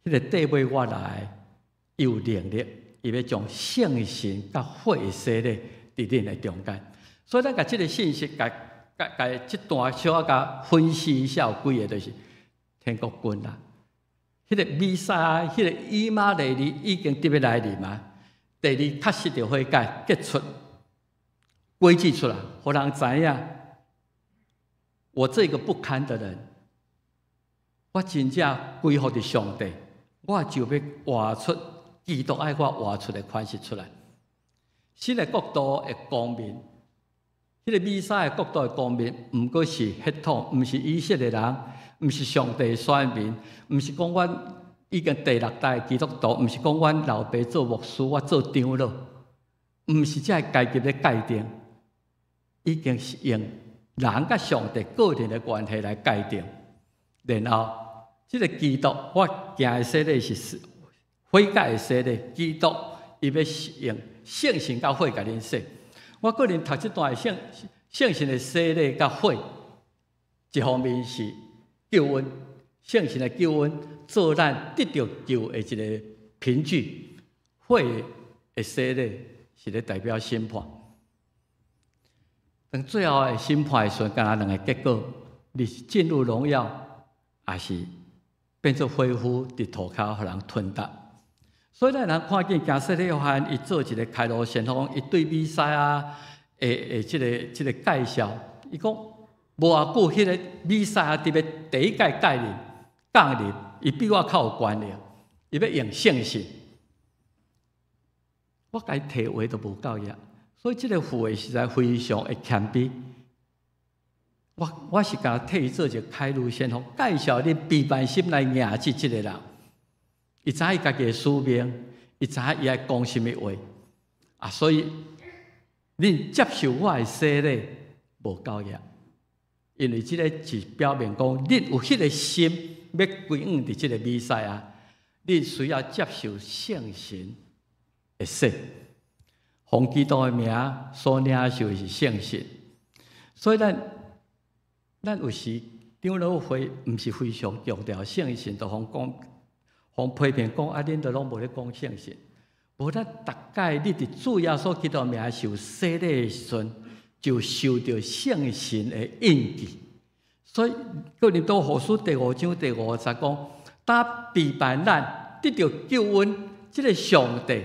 彼个綴尾我來，伊有能力，伊欲將聖神佮火的洗禮佇恁的中間。所以咱共這个信息，共共共這段小可共分析一下，有幾个就是天國近啦。彼个彌賽亞，彼个以馬內利已經佇欲來臨嘛。第二，確實著悔改，結出果子出來，予人知影，我這个不堪的人，我真正歸服佇上帝，我就欲活出基督愛我活出的款式出來。新的國度的光明，彼个彌賽亞國度的光明，毋過是血統，毋是以色列人，毋是上帝選民，毋是講阮已經第六代基督徒，毋是講阮老爸做牧師，我做長老，毋是這个階級咧界定，已經是用人佮上帝個人的關係來界定。然後，這个基督，我行的洗禮是悔改的洗禮，基督伊欲用聖神佮火共恁洗。我個人讀這段聖神的洗禮佮火，一方面是救恩，聖神的救恩做咱得著救的一个憑據。火的洗禮是咧代表審判。當最後的審判的時陣，干焦兩个結果，你是進入榮耀，抑是變做火夫佇塗跤予人吞掉。所以咱通看見行洗禮約翰，伊做一个開路先鋒，伊對彌賽亞的這个介紹，伊講無偌久，彼个彌賽亞佇欲第一擺降臨，降臨，伊比我較有權力，伊欲用聖神。我共伊提鞋都無夠額，所以這个父實在非常的謙卑。我是共替伊做一个開路先鋒，介紹恁備辦心來迎接這个人。伊知影伊家己的使命，伊知影伊愛講啥物話啊，所以恁接受我的洗禮無夠額，因為這个是表明講恁有彼个心欲歸向佇這个彌賽亞，恁需要接受聖神的洗。奉基督的名所領受的是聖神，所以咱有時長老會毋是非常強調聖神，就予講。予批評講啊，恁都攏無咧講聖神，無咱逐擺你佇主耶穌基督名受洗禮的時陣，就受著聖神的印記。所以哥林多後書第五章第五節講，當備辦咱得著救恩，這个上帝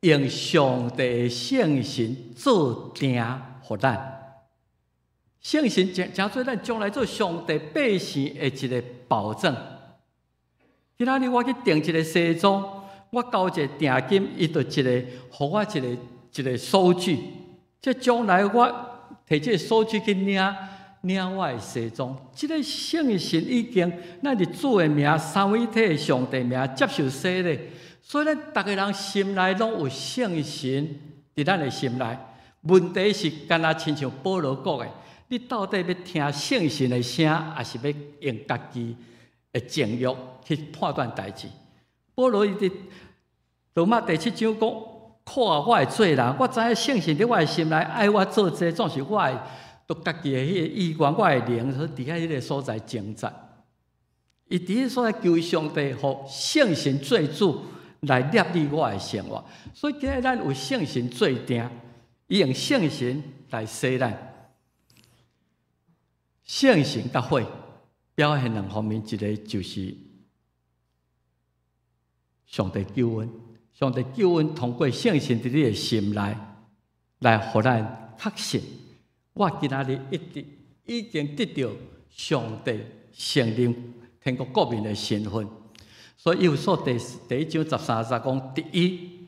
用上帝的聖神做定，予咱。聖神成成做咱將來做上帝百姓的一個保證。今仔日我去訂一個西裝，我交一個訂金，伊就一個予我一個一個收據。這將來我提這個收據去領領我的西裝。這個聖神已經咱佇主的名，三位一體的上帝名接受洗禮，所以咱逐个人心內攏有聖神佇咱的心內。問題是，敢若親像保羅講的，你到底欲聽聖神的聲，抑是欲用家己的情欲去判斷代誌？保羅伊佇羅馬第七章講：苦啊，我的做人，我知影聖神佇我的心內愛我做這個，總是我的都家己的彼个意願，我的靈，所佇遐彼个所在掙扎。伊佇彼个所在求上帝，予聖神做主來捏理我的生活。所以今日咱有聖神做定，伊用聖神來洗咱。聖神佮火表現兩方面，一個就是上帝救恩，上帝救恩通過聖神佇你的心內來予咱確信，我今仔日一直已經得著上帝承認天國國民的身份。所以以弗所第第一章十三節講，第一，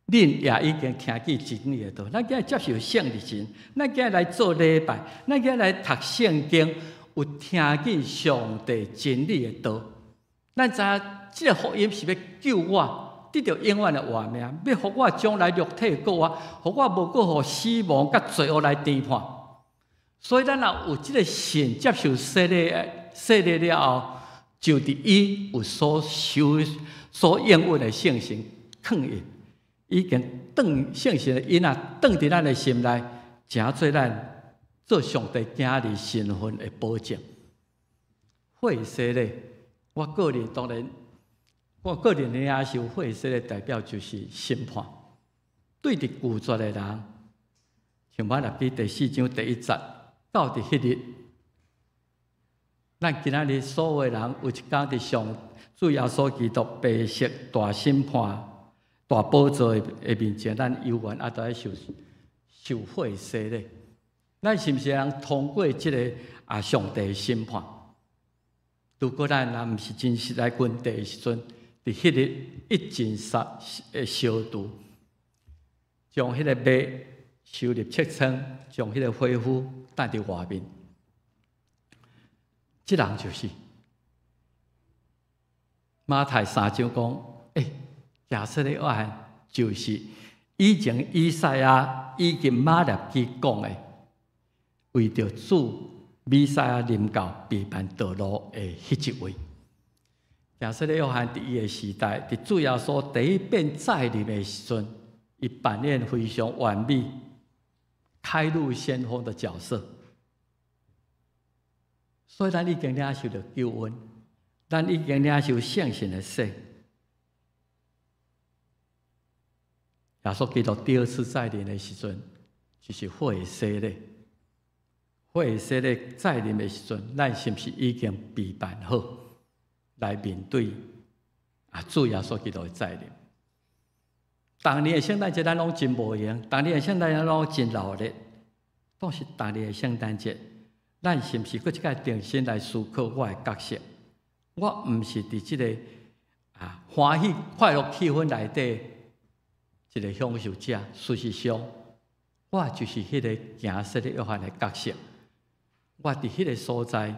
恁也已經聽見真理的道，咱今日接受聖神，咱今日來做禮拜，咱今日來讀聖經，有聽見上帝真理的道。咱知影這个福音是欲救我，得著永遠的活命，欲予我將來肉體過活，予我無閣予死亡佮罪惡來定判。所以咱若有這个信接受洗禮，洗禮了後，就佇伊有所受所應允的聖神囥印，已經轉聖神的印仔，轉佇咱的心內，成做咱做上帝囝兒身份的保證。火洗禮，我個人當然，我個人的領受火洗禮代表就是審判，對佇拒絕的人，像馬拉基第四章第一節，到佇彼日，咱今仔日所有人有一天佇上主耶穌基督白色大審判、大寶座的面前，咱猶原猶都愛受受火洗禮。咱是毋是會通過這个啊上帝的審判？如果咱若毋是真實來跟綴的時陣，佇彼日一盡殺的消除，將彼个麥收入穀倉，將彼个火夫擲佇外面。這人就是馬太三章講，欸，行洗禮約翰就是以前以賽亞以及瑪拉基講的，為著主彌賽亞臨到備辦道路的彼一位。行洗禮約翰佇伊的時代，佇主耶穌第一遍再臨的時陣，伊扮演非常完美、開路先鋒的角色。所以咱已經領受著救恩，咱已經領受聖神的洗。耶穌基督第二次再臨的時陣，就是火的洗禮。火的洗禮再臨的時陣，咱是毋是已經備辦好來面對啊主耶穌基督的再臨？逐年的聖誕節咱攏真無閒，逐年的聖誕節攏真鬧熱，但是逐年的聖誕節，咱是毋是閣一擺重新來思考我的角色？我毋是佇這个啊歡喜快樂氣氛內底一个享受者，事實上，我就是彼个行洗禮約翰的角色。我佇彼个所在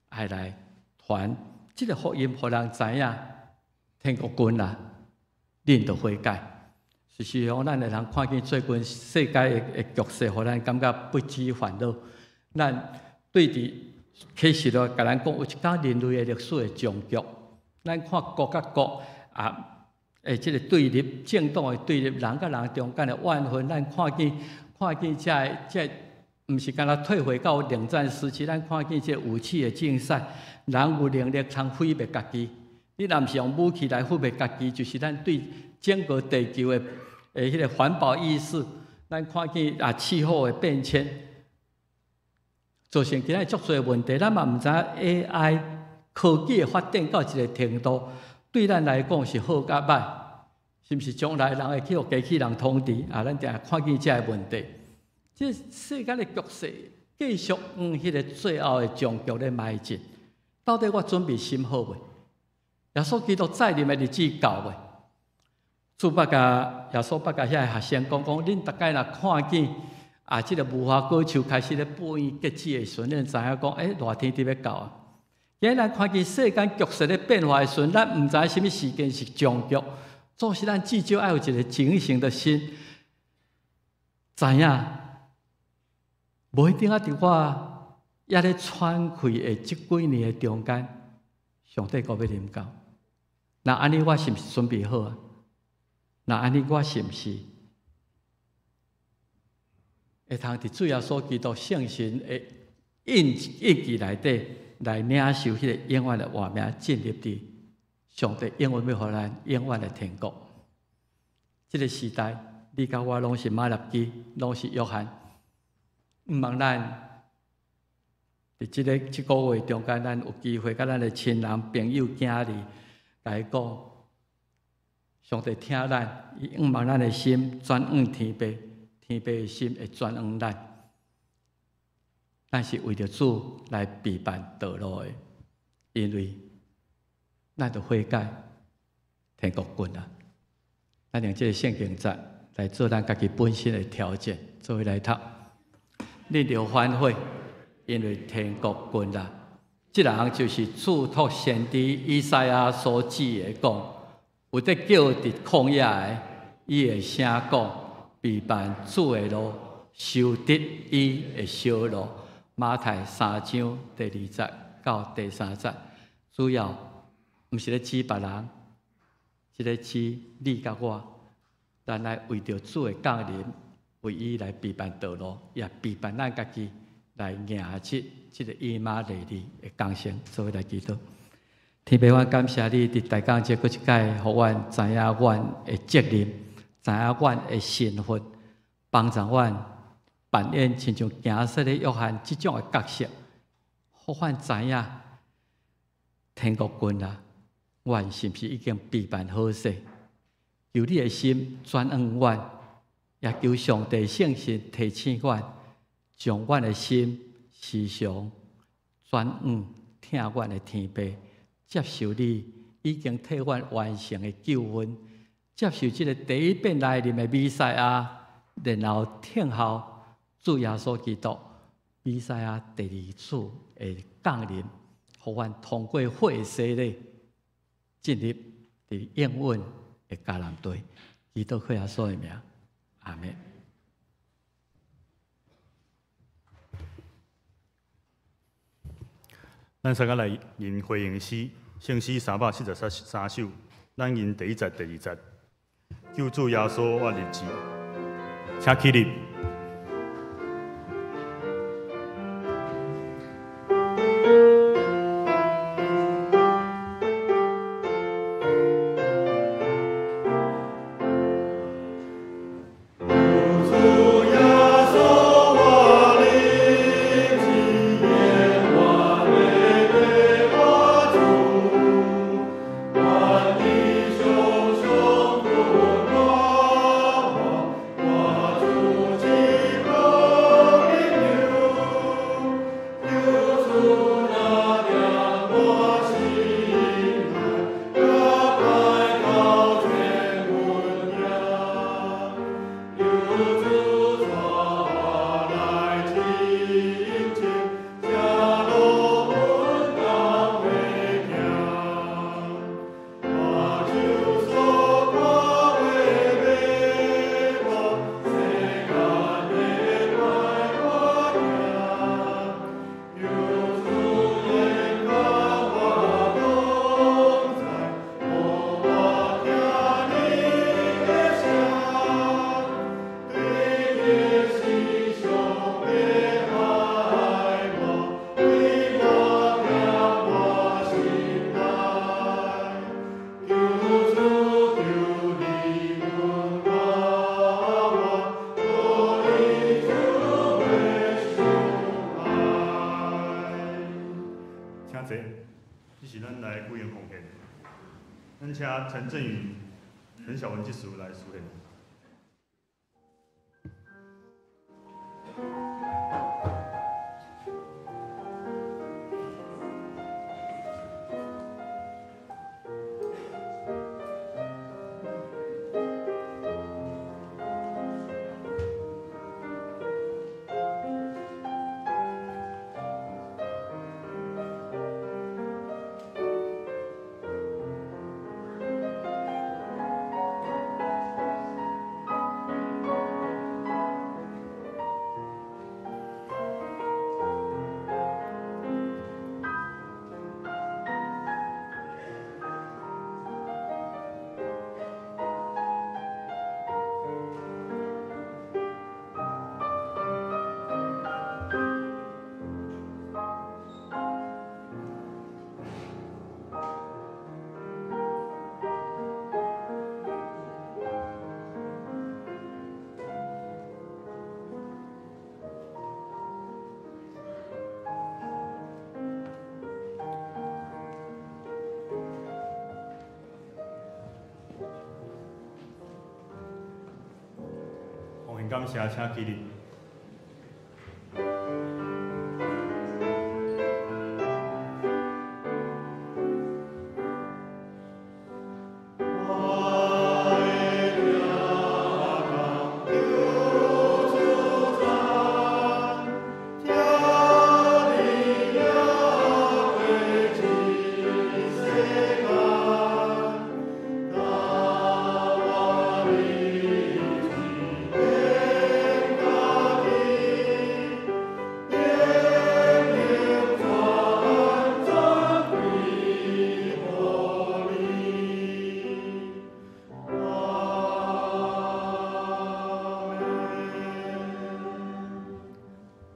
愛來傳這个福音，予人知影天國近啦，恁著悔改。事實上，咱的人看見最近世界的局勢，予咱感覺不知煩惱。咱對佇啟示錄共咱講，有一天人類的歷史會終局。咱看國佮國啊，欸，這个對立、政黨的對立，人佮人中間的怨恨，咱看見看見這个這个，毋是干焦退回到冷戰時期，咱看見這个武器的競賽，人有能力通毀滅家己。你若毋是用武器來毀滅家己，就是咱對整個地球的的彼个環保意識，咱看見啊氣候的變遷，造成今仔日足濟問題。咱嘛毋知影 AI 科技的發展到一个程度，對咱來講是好佮歹，是毋是將來人會去予機器人統治？啊，咱定定看見這个問題。這世間的局勢繼續往彼个最後的終局咧邁進。到底我準備心好未？耶穌基督再臨的日子到未？主捌共耶穌捌共遐个學生講講，恁逐擺若看見啊，這个無花果樹開始咧播葉結子的時陣，恁知影講，熱天佇欲到啊。今日咱看見世間局勢咧變化的時陣，咱毋知啥物時間是終局，總是咱至少愛有一个警醒的心，知影無一定啊！佇我猶咧喘氣的這幾年的中間，上帝閣欲臨到。若按呢，我是毋是準備好啊？若按呢，我是毋是會通佇主耶穌基督聖神的印印記內底來領受彼个永遠的活命，進入佇上帝永遠欲予咱永遠的天國。這个時代，你佮我攏是馬拉基，攏是約翰。毋望咱佇這个這个月中間，咱有機會佮咱的親人、朋友、囝兒，共伊講，上帝疼咱，伊向望咱的心轉向天父，天父的心會轉向咱。咱是為著主來備辦道路的，因為咱著悔改，天國近啊！咱用這个聖經節來做咱家己本身的調整，做伙來讀。恁著歡喜，因為天國近啦。這人就是囑託先知以賽亞所指的講，有得叫佇曠野的，伊會聲講，備辦主的路，修直伊的小路。馬太3章第2節到第3節，主要毋是咧指別人，這个指你佮我，咱來為著主的降臨，為伊來備辦道路，也備辦咱家己來迎接這个以馬內利的降生。做伙來祈禱，天父，我感謝你佇大江節閣一擺，予阮知影阮的責任，知影阮的身份，幫助阮扮演親像行洗禮約翰這種的角色，予阮知影天國近啊，阮是毋是已經備辦好勢？求你的心轉向阮，也求上帝聖神提醒阮，將阮的心時常轉向疼阮的天父，接受你已經替阮完成的救恩，接受這个第一遍來臨的彌賽亞，然後聽候主耶穌基督彌賽亞第二次的降臨，予阮通過血洗禮進入佇永遠的迦南地。祈禱靠耶穌的名，阿們。咱三個來吟回應詩，聖詩373首，咱吟第一節、第二節。救主耶穌，我立志，請起立。請坐，這是咱來舉行奉獻。咱請陳振宇、陳小文執事來司獻。奉獻感謝，請起立。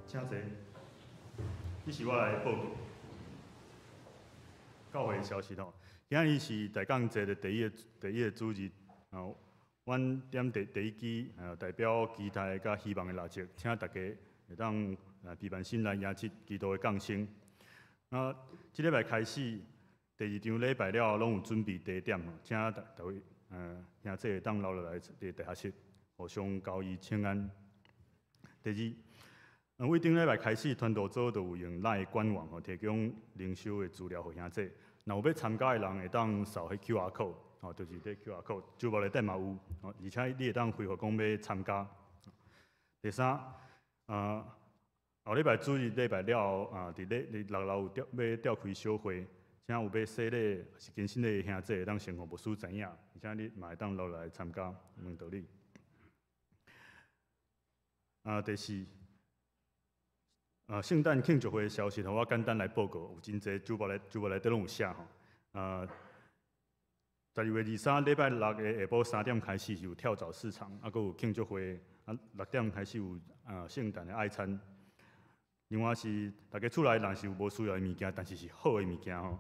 請坐。這是我來報告教會的消息吼。今日是大降節的第一個主日，阮點第一支代表期待佮希望的蠟燭，請大家會當備辦心來迎接基督的降生。啊，這禮拜開始，第二場禮拜了後，攏有準備地點，請大位兄弟會當留落來佇地下室，互相交誼請安。第二，為頂禮拜開始，傳道組就有用 LINE 官網吼提供靈修的資料予兄弟。若有欲參加的人，會當掃彼 QR code，吼，就是這 QR code，周報內底嘛有，而且你會當回覆講欲參加。第三，後禮拜主日禮拜了後，佇六樓有召欲召開小會，請有欲洗禮是堅振禮的兄弟會當先予牧師知影，而且你嘛會當留落來參加，問道理。第四，聖誕慶祝會的消息，我簡單來報告，有真濟周報內底攏有寫吼。12月23禮拜六的下晡3點開始是有跳蚤市場，閣有慶祝會，6點開始有聖誕的愛餐。另外是大家厝內若是有無需要的物件，但是是好的物件吼，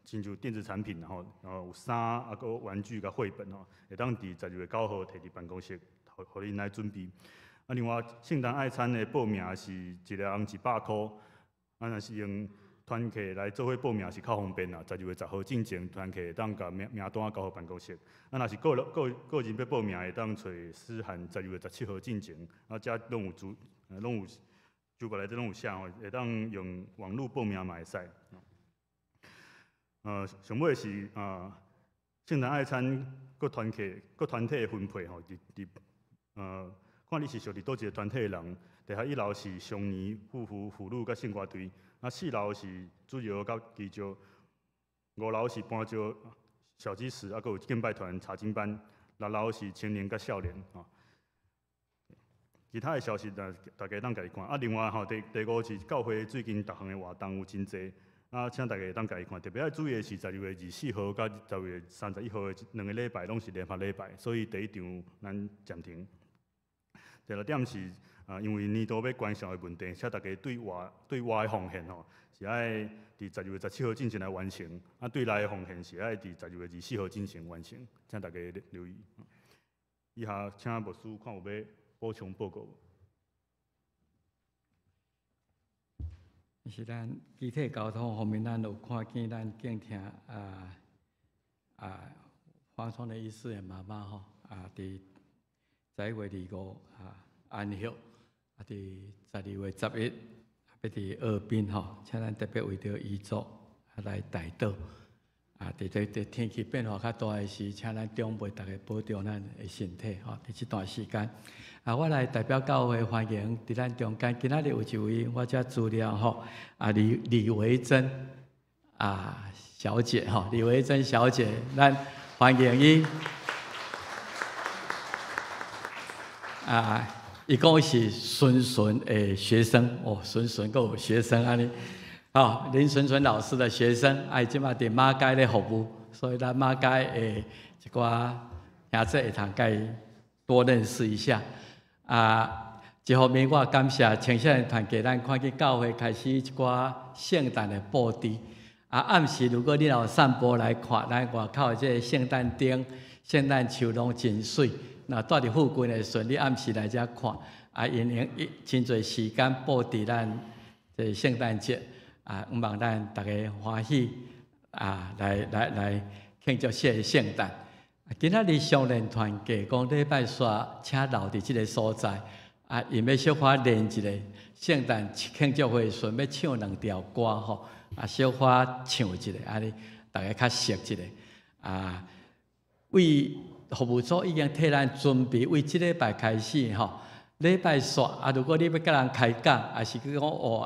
親像電子產品吼，然後有衫啊，閣玩具佮繪本吼，會當佇12月9號提佇辦公室，予恁來準備。另外，聖誕愛餐的報名是一個人100箍，若是用團契來做伙報名是較方便啦。12月10號進前，團契會當共名單交予辦公室。若是個人欲報名，會當揣思涵12月17號進前，遮攏有資，攏有周報內底攏有寫吼，會當用網路報名嘛會使。上尾是聖誕愛餐各團契、各團體的分配吼，看你是屬佇佗一個團體的人，地下一樓是松年、富福、婦女佮聖歌隊，四樓是主日學佮基石，五樓是搬石小基石，閣有敬拜團、查經班，六樓是青年佮少年吼。其他的消息，大家當家己看。另外吼，第五是教會最近逐項的活動有真濟，請大家當家己看。特別愛注意的是，12月24號佮12月31號的兩個禮拜攏是聯合禮拜，所以第一場咱暫停。第六點是，因為年度欲關銷的問題，請大家對外的奉獻吼，是愛佇12月17號進前來完成；對內的奉獻是愛佇12月24號進前完成，請大家留意。以下請牧師看有欲補充報告。是咱機體交通方面，咱有看見咱敬聽黃創的醫師的媽媽吼，佇11月25安息，佇12月11欲佇二濱吼，請咱特別為著遺族來代禱。佇天氣變化較大的時，請咱長輩逐家保重咱的身體吼。佇這段時間，我來代表教會歡迎佇咱中間，今仔日有一位我這資料吼，李維珍小姐吼，李維珍小姐，咱歡迎伊。伊講是孫孫的學生哦，孫孫閣有學生按呢，吼，林純純老師的學生，伊這馬佇馬偕咧服務，所以咱馬偕的一寡兄弟會通共伊多認識一下。一方面我感謝青少年團契，咱看見教會開始一寡聖誕的布置。暗時如果你若有散步來看，咱外口的這个聖誕燈、聖誕樹攏真媠。若住佇附近的時陣，你暗時來遮看，因用真濟時間布置咱這聖誕節，希望咱逐家歡喜，來慶祝這個聖誕。今仔日相連團契講禮拜四請留佇這个所在，啊，𪜶欲小可練一下聖誕慶祝會時陣欲唱兩條歌吼，啊，小可唱一下，按呢逐家較熟一下。啊，為服務組已經替咱準備，為這禮拜開始吼，禮拜四啊，如果你欲佮人開講，抑是講哦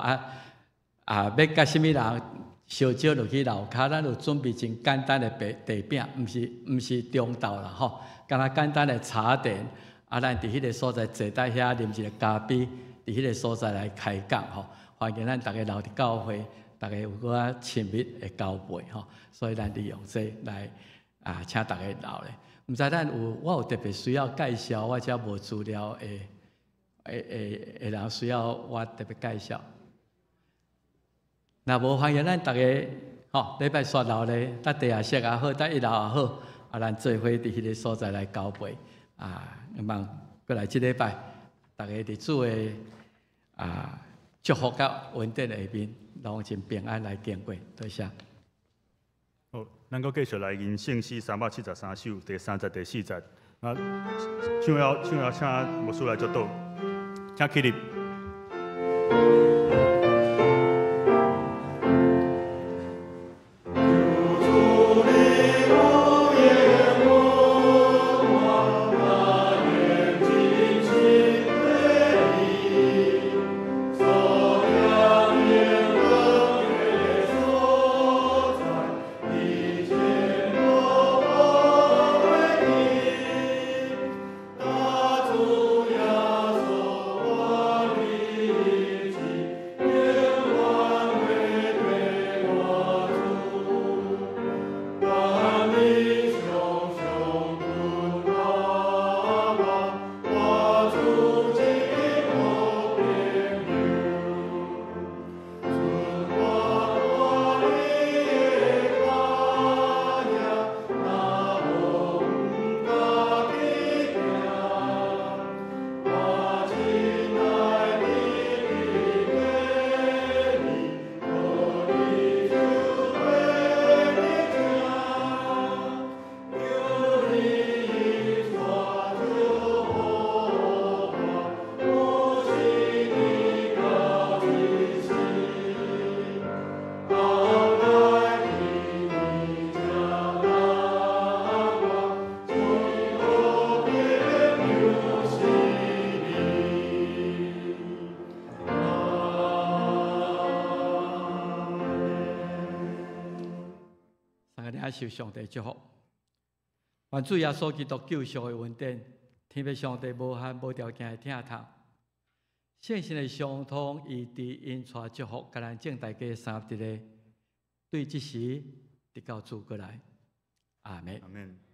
啊，欲佮啥物人相招落去樓跤，咱有準備真簡單的白茶餅，毋是中晝啦吼，干焦簡單的茶點，啊，咱佇彼个所在坐佇遐啉一个咖啡，佇彼个所在來開講吼，歡迎咱逐家留佇教會，逐家有閣較親密的交陪吼，所以咱利用這來啊，請逐家留咧。毋知咱有我有特別需要介紹，我遮無資料的人需要我特別介紹。若無歡迎咱逐家，吼，禮拜四留咧，佇地下室也好，佇一樓也好，啊，咱做伙佇彼个所在來交陪，啊，希望閣來這禮拜，逐家佇主的啊祝福佮恩典下面，攏真平安來經過，多謝。好，咱閣繼續來吟聖詩373首第三節、第四節。啊，唱了唱了，請牧師來祝禱，請起立。受上帝祝福，願主耶穌基督救贖的恩典，天父上帝無限無條件的疼痛，聖神的相通，伊佇引帶祝福，共咱眾大家三一个，對這時直到主閣來，阿們。阿們。